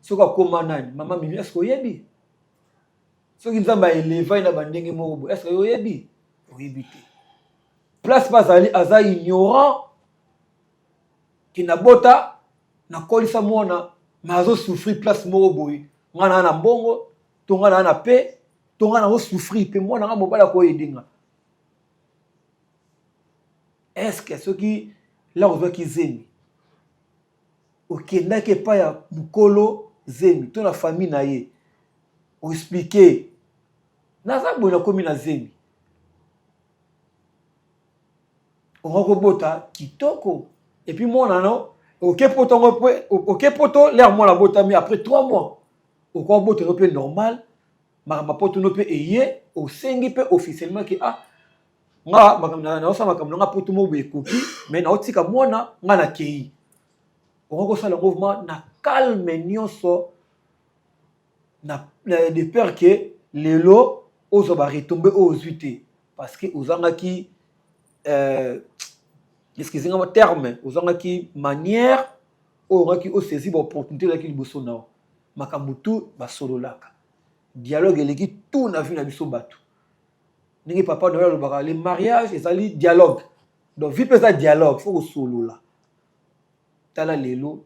soki akóma nani, mama Mimi, est-ce oyebi soki Nzambe aeleva ye na bandenge moko boye? Est-ce oyebi? Oyebi te place mpe azali. Aza ignorant ke nabota, nakolisa mwana, mais azosouffrir place moko boye. Ngai naa na mbongo to ngai naa na pe to ngai nazosouffrir mpe mwana ngai mobali akoyede nga. Est-ce soki la ozwaki zemi, okendaki epai ya mokolo zemi to na famille na ye, oexpliquer naza boye, nakomi na zemi, onga kobota kitoko, et puis mwana no oke poto yango mpe oke poto, l'heure mwana abotami après 3 mois, okoka bota no mpe normal. Makambo ya poto no mpe eye, osengi mpe officiellement ke ah, nga naosala makambo na nga poto moko boye ekoki, mais naotika mwana nga nakei. Okoki kosala yango vraiment na calme nyonso, na de peur ke lelo ozwa baretombées oyo ozwi te, parce que ozangaki, excusez nga terme, ozangaki manière oyo ongaki osaisir baopportunité ezalaki liboso na yo. Makambo tu basololaka, dialogue eleki tout na vie na biso bato. Ndenge papa Noel alobaka, le mariage ezali dialogue, donc vie mpe eza dialogue, faut kosolola. Tala lelo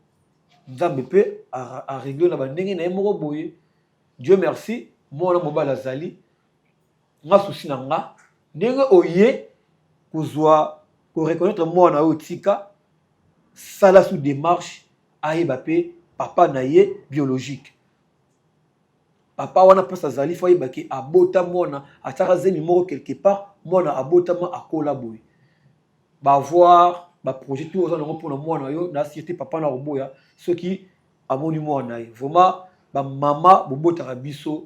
Nzambe mpe arégler na bandenge na ye moko boye. Dieu merci, mwana mobali azali. Nga souci na nga, ndenge oye kozwa koreconnaître mwana oyo, tika sala sous démarche ayeba mpe papa na ye biologique. Papa wana mpasi azali, faut ayebaki abota mwana, atiaka zemi moko quelque part, mwana abotama, akola boye, baavoir baprojet tout oza nango mpona mwana yo na sûreté. Papa na koboya soki amoni mwana na ye. Vraiment, bamama bobotaka biso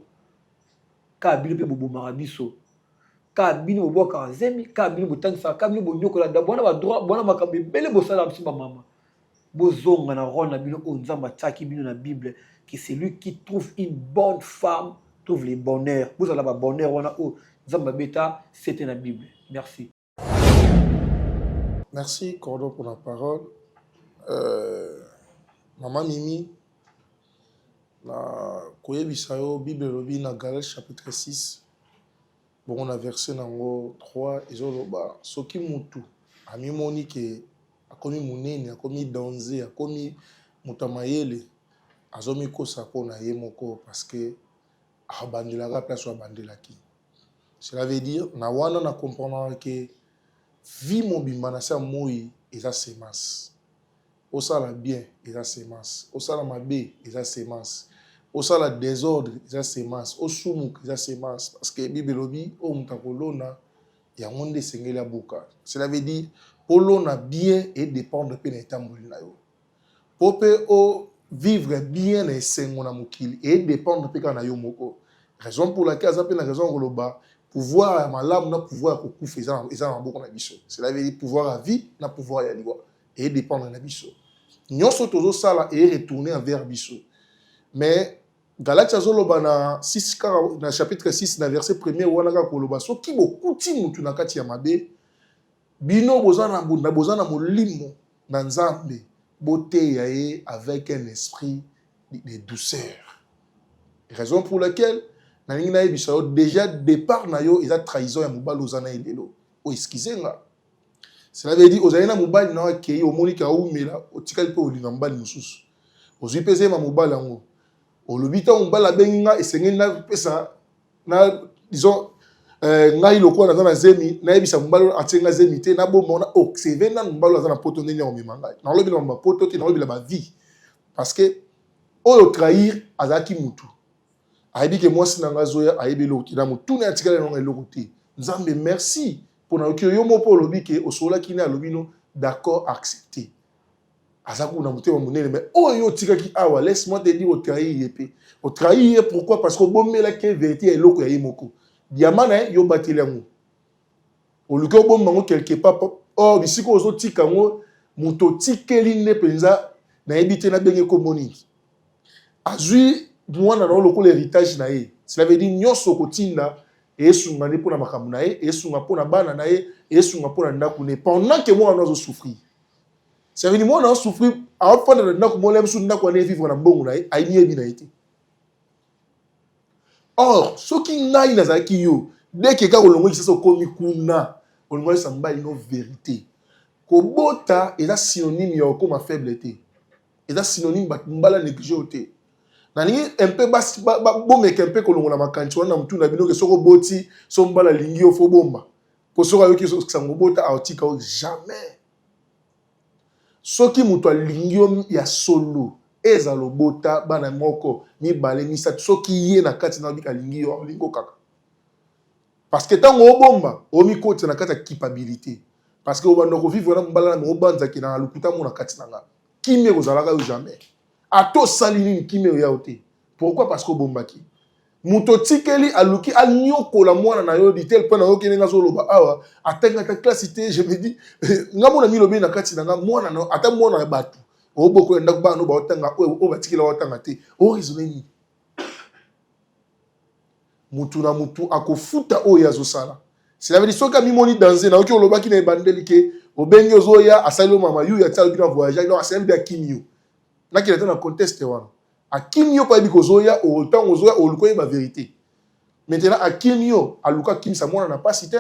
kaka bino mpe bobomaka biso kaka bino, bobwakaka zemi kaka bino, botangisaka kaka bino, bonyokola bwana badroit bwana, makambo ebele bosalaka biso bamama. Bozonga na rôle na bino oyo Nzambe atiaki bino na Bible, que celui qui trouve une bonne femme trouve le bonheur. Bozala babonheur wana oyo Nzambe abeta sete na Bible. Merci. Merci, Cordon, pour la parole. Maman Mimi, na koyebisa yo, Bible elobi na Galates chapitre 6, bongo na verset nango 3, ezoloba soki mutu amimoni ke akomi monene, akomi danze, akomi moto ya mayele, azomikosa mpo na ye moko, parce que abandelaka place oyo abandelaki. Cela veut dire na wana na comprendre ke vie mobimba na se ya moi eza semence. Osala bien eza semence, osala mabe eza semence, osala desordre eza semence, osumuka eza semence parce que bible elobi oyo moto akolona yango nde esengeli abuka. Cela veut dire olona bien e dépendre mpe na etamboli na yo. Po mpe o vivre bien na esengo na mokili e dépendre mpe kaka na yo moko. Raison pour laquelle aza mpe na raison ya koloba pouvoir ya malamu na pouvoir ya kokufa eza na maboko na biso. Cela veut dire pouvoir ya vie na pouvoir ya liwa. E dépendre na biso. Nyonso tozosala e retourner envers biso. Mais Galatia azoloba na 6 kaka na chapitre 6 na verset premier wana kaka koloba soki bokuti mutu na kati ya mabe bino boza na boza na molimo na Nzambe boteya ye avec un esprit de douceur. Raison pour laquelle nalingi nayebisa yo déjà départ na yo eza trahison ya mobali oza na ye lelo. O excuse nga. Cela veut dire ozali na mobali na yo akei omoni ke aumela otikali mpe olinga mobali mosusu. Ozwi mpe zema mobali yango. Olobi ntango mobali abengi nga esengeli napesa na disons euh, ngai lokola naza na zemi nayebisa mobali oyo atie nga zemi te nabomba wana observe nanu mobali oyo aza na poto ndenge akomema ngai. Nalobela ba poto te nalobela ba vie parce que oyo trahir azalaki mutu ayebi ke mwasi na ngai azoya ayebi eloko te na motuna ya tikala nanga eloko te nzambe merci mpo nayoki yo moko olobi ke osololaki ne alobi no d'accord accepté aza kuna motema monene mais oyo yo otikaki awa laisse moi te dire otrahir ye mpe otrahir ye pourquoi parce que obombelaki ye vérité ya eloko ya ye moko diama na ye yo obateli yango oluki obomba yango quelque part or bisika ozotika yango moto otikeli nde mpenza nayebi te nabenge nkombo nini azwi mwana na yo lokola héritage na ye cela veut dire nyonso okotinda esunga nde mpona makambo na ye esunga mpona bana na ye esunga mpona ndako na ye pendant ke mwana azosouffrir ça veut dire mwana azosouffrir afanda na ndako moko mosusu ndako wana evivre na mbongo na ye ayebi na ye te or soki ngai nazalaki yo deke kaka olongoli kisasa okomi kuna olingi oyebisa mobali no verité kobota eza synonyme ya okoma faible te eza synonyme bato mbala néglige yo te nalingi un peu bomeka mpe kolongola makanisi wana na motu na bino ke soki oboti so mbala alingi yo fo bomba mpo soki ayoki sango obota aotika yo jamais soki moto alingi yo ya solo ezala obota bana moko mibale misato soki ye na kati na obika alingi yo alingi yo kaka parce que ntango obomba omikotisa na kati ya culpabilité parce que obanda kovivre na mobala na obanzaki na lokuta mo na kati na nga kimia ekozalaka yo jamais ata osali nini kimia oya yo te pourquoi parce que obombaki moto otikeli aluki anyokola mwana na yo ditel mpo na yoki ndenge azoloba awa atangi ata klasi te je me dis nga mona milobi na kati na nga mwana na ata mwana ya bato obokola ndako bana no baotanga oyo batikela baotanga te oraisonne nini mutu na mutu akofuta oyo azosala cela veut dire soki amimoni danse nayoki olobaki na ebandeli ke obengi ozoya asali yo mama yuya ti alobi na voyage donc asali mpe akimi yo nakenda te na conteste wana akimi yo mpo ayebi kozoya ntango ozoya oluka oyeba verité maintenant akimi yo aluka akimisa mwana na pasi te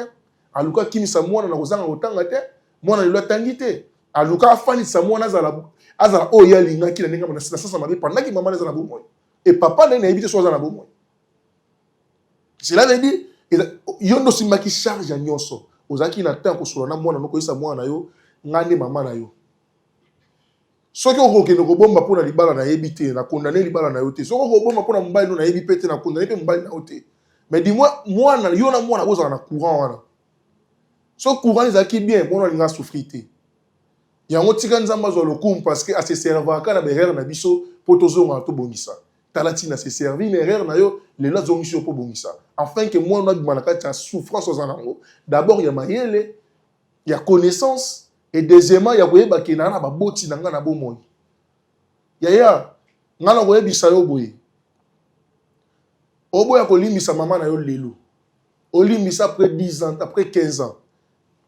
aluka akimisa mwana na kozanga kotanga te mwana lelo atangi te aluka afandisa mwana azala azala oyo ye alingaki na ndenge na sasa mabe pendant que mama na eza na bomoi e papa na ye nayebi te so aza na bomoi cela veut dire yo nde osimbaki charge ya nyonso ozalaki na temps kosolola na mwana nokoyesa mwana na yo ngai nde mama na yo soki okokende kobomba mpo na libala nayebi te na condamne libala na yo te soki okobomba mpo na mobali no nayebi mpe te na condamne mpe mobali na yo te mais du moins mwana yo na mwana bozala na courant wana soki courant ezalaki bien mwana alinga asouffrir te yango tika nzambe azwa lokumu parce que ase servaka na baerreur na biso mpo tozongaka tobongisa tala ntina se servir na erreur na yo lelo azongisi yo mpo bongisa afin que mwana abima na kati ya souffrance oza nango d'abord ya mayele ya connaissance et deuxièmement ya koyeba ke naa na baboti na ngai na bomoi yaya ngai na koyebisa yo boye oboya kolimbisa mama na yo lelo olimbisa après 10 ans après 15 ans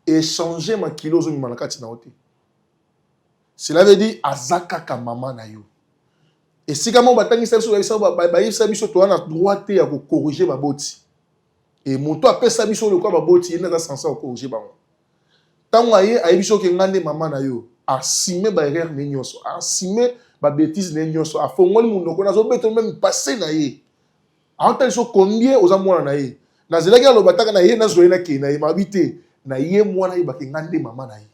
échanger makili ozomema na kati na yo te cela veut dire aza kaka mama na yo esika moko batangisa biso bayebisa biso toza na droit te ya kocorrige baboti e moto apesa biso lokola baboti ye nde aza sense ya kocorrige bango ntango aye ayebi soki ngai nde mama na yo asime baerreur ne nyonso asime babétise ne nyonso afongoli monoko nazobeta meme passé na ye aotali so combien oza mwana na ye nazelaki aloba taka na ye nazwa ye nakei na ye mabi te na ye mwana ayebaki ngai nde mama na ye.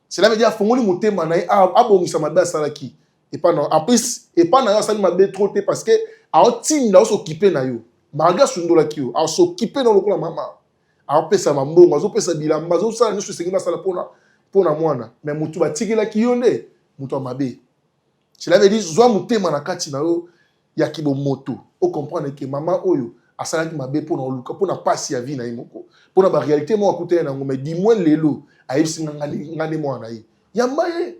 Cela veut dire afongoli motema na ye, abongisa mabe asalaki epa na. En plus, epa na yo asali mabe trop te, parce que aotinda os'occuper na yo malgré asundolaki yo. As'occuper na yo lokola mama, aopesa mambongo, azopesa bilamba, azosala nyonso esengeli asala mpona mwana. Mais motu batikelaki yo nde moto ya mabe. Cela veut dire, zwa motema na kati na yo ya kibomoto, ocomprendre ke mama oyo asalaki mabe mpona oluka, mpona pasi ya vie na ye moko, mpona baréalité moko akutani nango. Mais du moins lelo ayebisi nga nde mwana na ye. Yamba ye,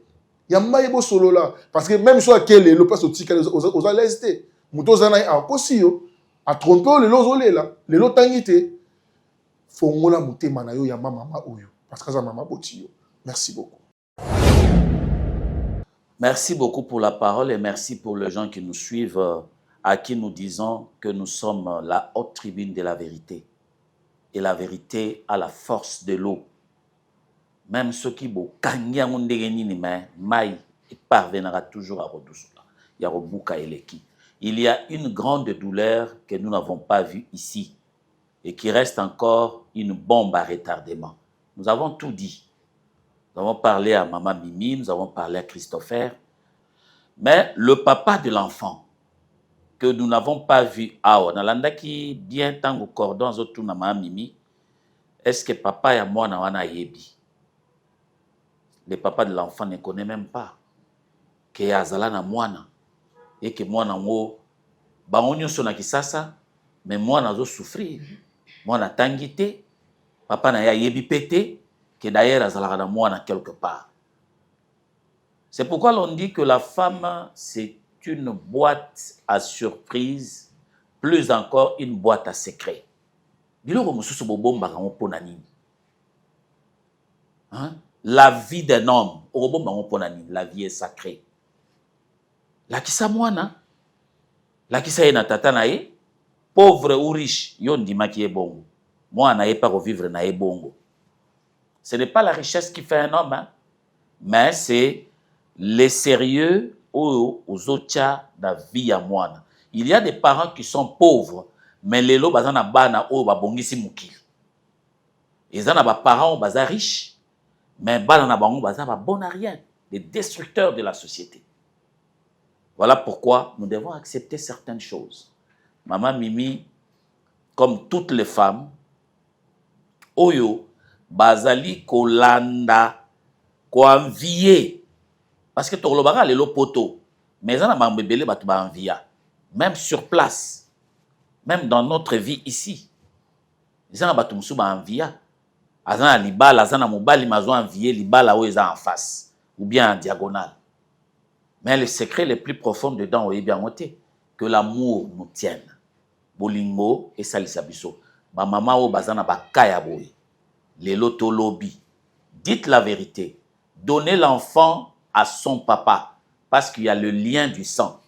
yamba ye, bosolola, parce que même so ake lelo, place otikali oza lese te. Moto oza na ye akosi yo, atrompe yo, lelo ozolela, lelo otangi te. Fongola motema na yo, yamba mama oyo, parce que aza mama boti yo. Merci beaucoup. Merci beaucoup pour la parole et merci pour les gens qui nous suivent, à qui nous disons que nous sommes la haute tribune de la vérité. Et la vérité a la force de l'eau. Même ceux qui bokangi yango ndenge nini, mais mai parviendra toujours à redoussola. Ya kobuka eleki. Il y a une grande douleur que nous n'avons pas vue ici et qui reste encore une bombe à retardement. Nous avons tout dit. Nous avons parlé à Maman Mimi, nous avons parlé à Christopher. Mais le papa de l'enfant, que nous n'avons pas vu awa, nalandaki bien tango cordon azotuna Mama Mimi, est-ce que papa ya mwana wana ayebi? Le papa de l'enfant ne connaît même pas ke azala na mwana et que mwana yango, bango nyonso na Kisasa, mais mwana azosouffrir, mwana atangi te, papa na ye ayebi mpe te que d'ailleurs azalaka na mwana quelque part. C'est pourquoi l'on dit que la femme, c'est une boîte à surprise, plus encore une boîte à secret. Biloko mosusu bobombaka yango mpona nini, hein? La vie d'un homme, okobomba yango mpona nini? La vie est sacrée. Lakisa mwana, lakisa ye na tata na ye. Pauvre ou riche, yo ndimaki ye bongo, mwana na ye mpe akovivre na ye bongo. Ce n'est pas la richesse qui fait un homme, hein? Mais c'est le sérieux oyo ozotia na vie ya mwana. Il y a des parents qui sont pauvres, mais lelo baza na bana oyo babongisi mokili. Eza na baparents oyo baza riche, mais bana na bango baza babon à rien, des destructeurs de la société. Voilà pourquoi nous devons accepter certaines choses. Maman Mimi, comme toutes les femmes oyo bazali kolanda koenvier, parce que tokolobaka lelo poto, mais eza na makambo ebele bato baenvia, même sur place, même dans notre vie ici. Eza na bato mosusu baenvia, aza na libala, aza na mobali, mais azo envier libala oyo eza en face ou bien en diagonale. Mais le secret le plus profond dedans, oyebi yango te. Que l'amour nous tienne, bolingo esalisa biso. Bamama oyo baza na baka ya boye lelo, tolobi, dites la vérité, donnez l'enfant à son papa, parce qu'il y a le lien du sang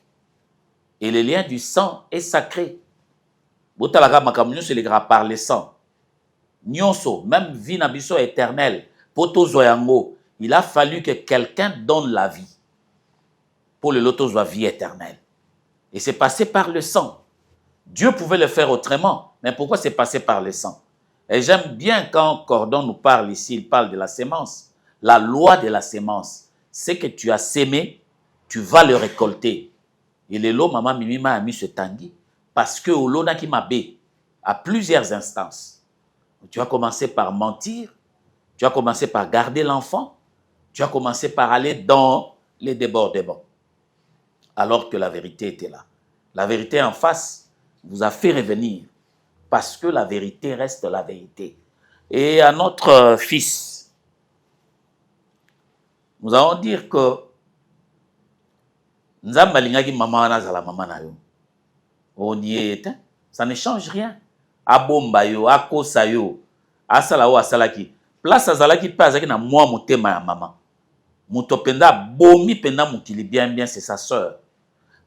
et le lien du sang est sacré. Botalaka makambo nyonso elekaka par le sang, nyonso, même vie na biso éternelle. Mpo tozwa yango, il a fallu que quelqu'un donne la vie pour lelo tozwa vie éternelle, et c'est passé par le sang. Dieu pouvait le faire autrement, mais pourquoi c'est passé par le sang? Et j'aime bien quand Cordon nous parle ici, il parle de la sémence, la loi de la sémence. Ce que tu as sémé, tu vas le récolter. Et lelo mama Mimi a mis ce tangi parce que olonaki mabe à plusieurs instances. Tu as commencé par mentir, tu as commencé par garder l'enfant, tu as commencé par aller dans les débordements, alors que la vérité était là. La vérité en face vous a fait revenir, parce que la vérité reste la vérité. Et à notre fils, nous allons dire que Nzambe alingaki mama wana azala mama na yo. Onie ye te, ça ne change rien. Abomba yo, akosa yo, asala oyo asalaki, place azalaki mpe azalaki na mwa motema ya mama. Moto mpenza abomi mpenza mokili bien bien, c'est sa sœur,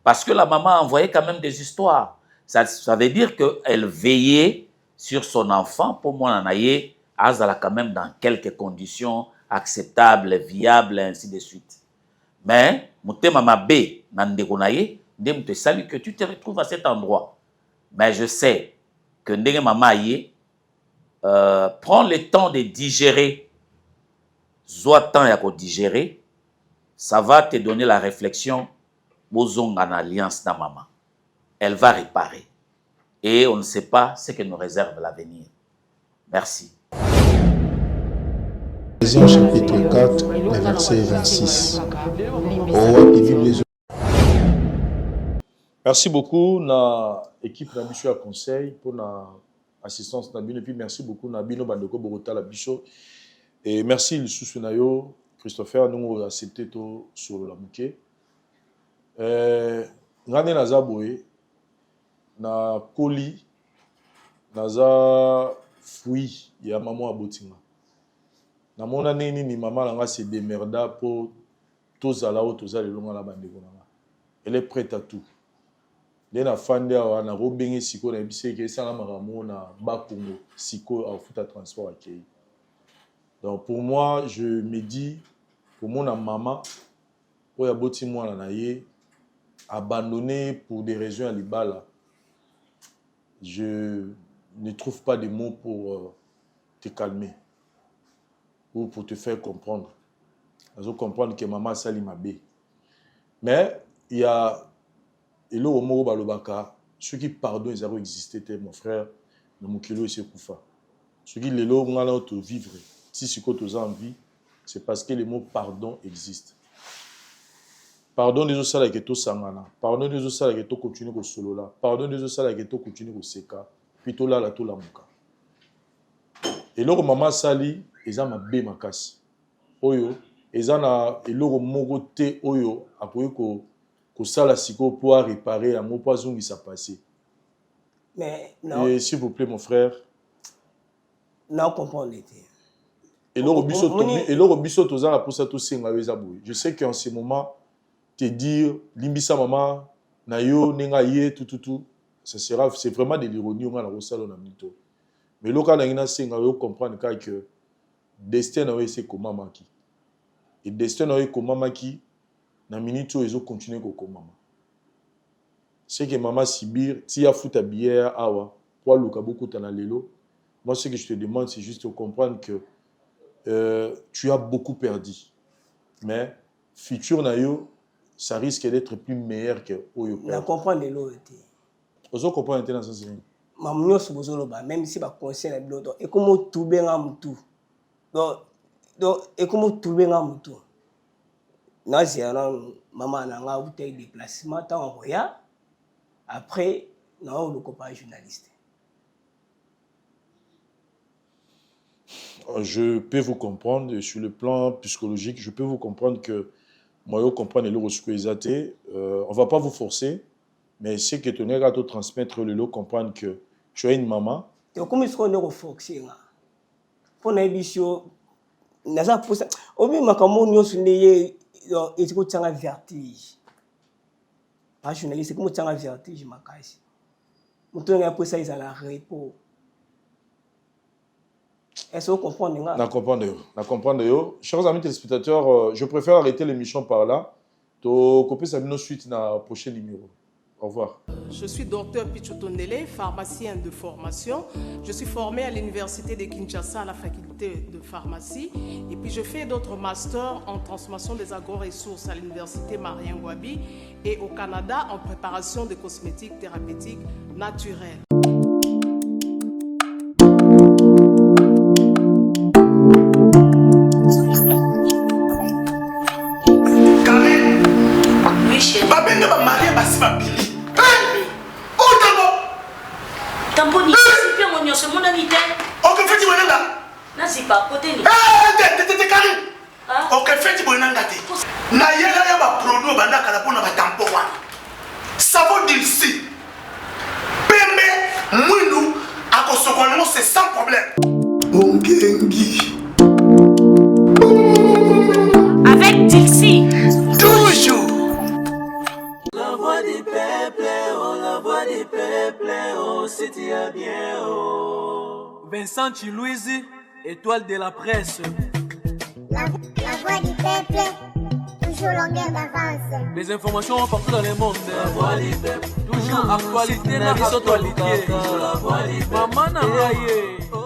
parce que la maman a envoyé quand même des histoires. Ça veut dire que elle veillait sur son enfant pour mwana na ye azala quand même dans quelques conditions acceptables, viables, ainsi de suite. Mais motema mabe na ndeko na ye nde moto esali que tu te retrouves à cet endroit. Mais je sais que ndenge mama ye, prends le temps de digérer. Zwa temps ya ko digerer, ça va te donner la reflexion, bozonga na alliance na mama. Elle va reparer et on ne sait pas ce que nous réserve l'avenir. Merci. Ephésiens chapitre 4, le verset 26. Oyo wapi Bible ezo Merci beaucoup na équipe na biso ya conseil pour na assistance na bino et puis merci beaucoup na bino bandeko bokotala biso et merci lisusu na yo Christopher ndenge o accepter to solola moke. Euh, nga nde naza boye na koli naza fruit ya mama aboti nga. Namona ndenge nini mama na nga se demerda po tozala oyo toza lelo nga na bandeko na nga. Elle est prête à tout. Nde nafandi awa nakobenge sikoyo nayebisi ye ke esala makambo moko na Bas Congo sikoyo akofuta transport akeyi. Donc pour moi je me dis komona mama oyo aboti mwana na ye abandonne ye pour des raisons ya libala je ne trouve pas de mots pour euh, te calmer ou pour te faire comprendre. Nazo comprendre que mama asali mabe. Mais il y a eloko moko balobaka soki pardon eza ko exister te mon frère na mokili oyo esi ekufa. Soki lelo nga na yo to vivre ti sikoyo toza en vie c'est parce que le mot pardon existe. Pardon nde ezosala ke tosangana, pardon nde ezosala ke to continuer kosolola, pardon nde ezosala ke to continuer koseka puis tolala tolamuka. Eloko mama asali eza mabe makasi. Oyo eza na eloko moko te oyo akoki ko kosala sikoyo po a reparer yango po azongisa passe. Mais non. Et s'il vous plaît mon frère. Na comprendre te. Eloko biso eloko biso toza na posa tosenga yo eza boye. Je sais qu'en ce moment te dire limbisa mama na yo ndenge aye tout tout tout ça sera c'est vraiment de l'ironie nga nakosala na mito. Mais eloko nalingi nasenga yo comprendre kaka que destin na yo esi ekomamaki. Et destin na yo ekomamaki na minute oyo ezo continuer kokomama. Ce que mama subir ti afuta billet ya awa po aluka bokutana lelo. Moi ce que je te demande c'est juste de comprendre que euh, tu as beaucoup perdu. Mais futur na yo ça risque d'être plus meilleur que oyo. Na comprendre lelo oyo te. Ozo comprendre te na sens nini? Mamu nyonso bozoloba même si ba conseil na bino donc ekomi otube nga mutu. Donc donc ekomi otube nga mutu. Nazela nanu mama na nga awutaki déplacement ntango akoya après naoluka pa journaliste. Je peux vous comprendre sur le plan psychologique, je peux vous comprendre que moi, je comprends le eza te. On va pas vous forcer, mais ce que tu à te transmettre le lot, comprendre que tu as une maman. Okomi sikoyo nde koforce nga mpo nayebisi yo naza posa obi makambo nyonso nde ye ezi kotianga vertige ba journaliste ekomi kotianga vertige makasi moto ngai aposa ezala repos. Est-ce que vous comprenez? Na comprendre yo. Na comprendre yo. Chers amis téléspectateurs, je préfère arrêter l'émission par là. To kopesa bino suite na prochain numéro. Au revoir. Je suis docteur Pichou Tondele, pharmacien de formation. Je suis formé à l'université de Kinshasa à la faculté de pharmacie. Et puis je fais d'autres masters en transformation des agro-ressources à l'université Marien Ngouabi et au Canada en préparation de cosmétiques thérapeutiques naturels. Babenge bamarie basi babimi otango tamponi zipi yango nyonso emonani te okefeti boye nanga nazipa koteni tetete kari okefeti boye nanga te nayela yo baproduit obanda kala mpona batampo wana savon dilsi pembe mwindu akosokola yango c'est sans problème ongengi avec Dilsi toujours. La voix du peuple, oh la voix du peuple, oh si tu as bien, oh. Vincent Chiluizi, étoile de la presse. La voix du peuple, toujours longueur d'avance. Les informations partout dans le monde. La voix du peuple, toujours actualité na actualité. La voix du peuple, Maman na ngai ye.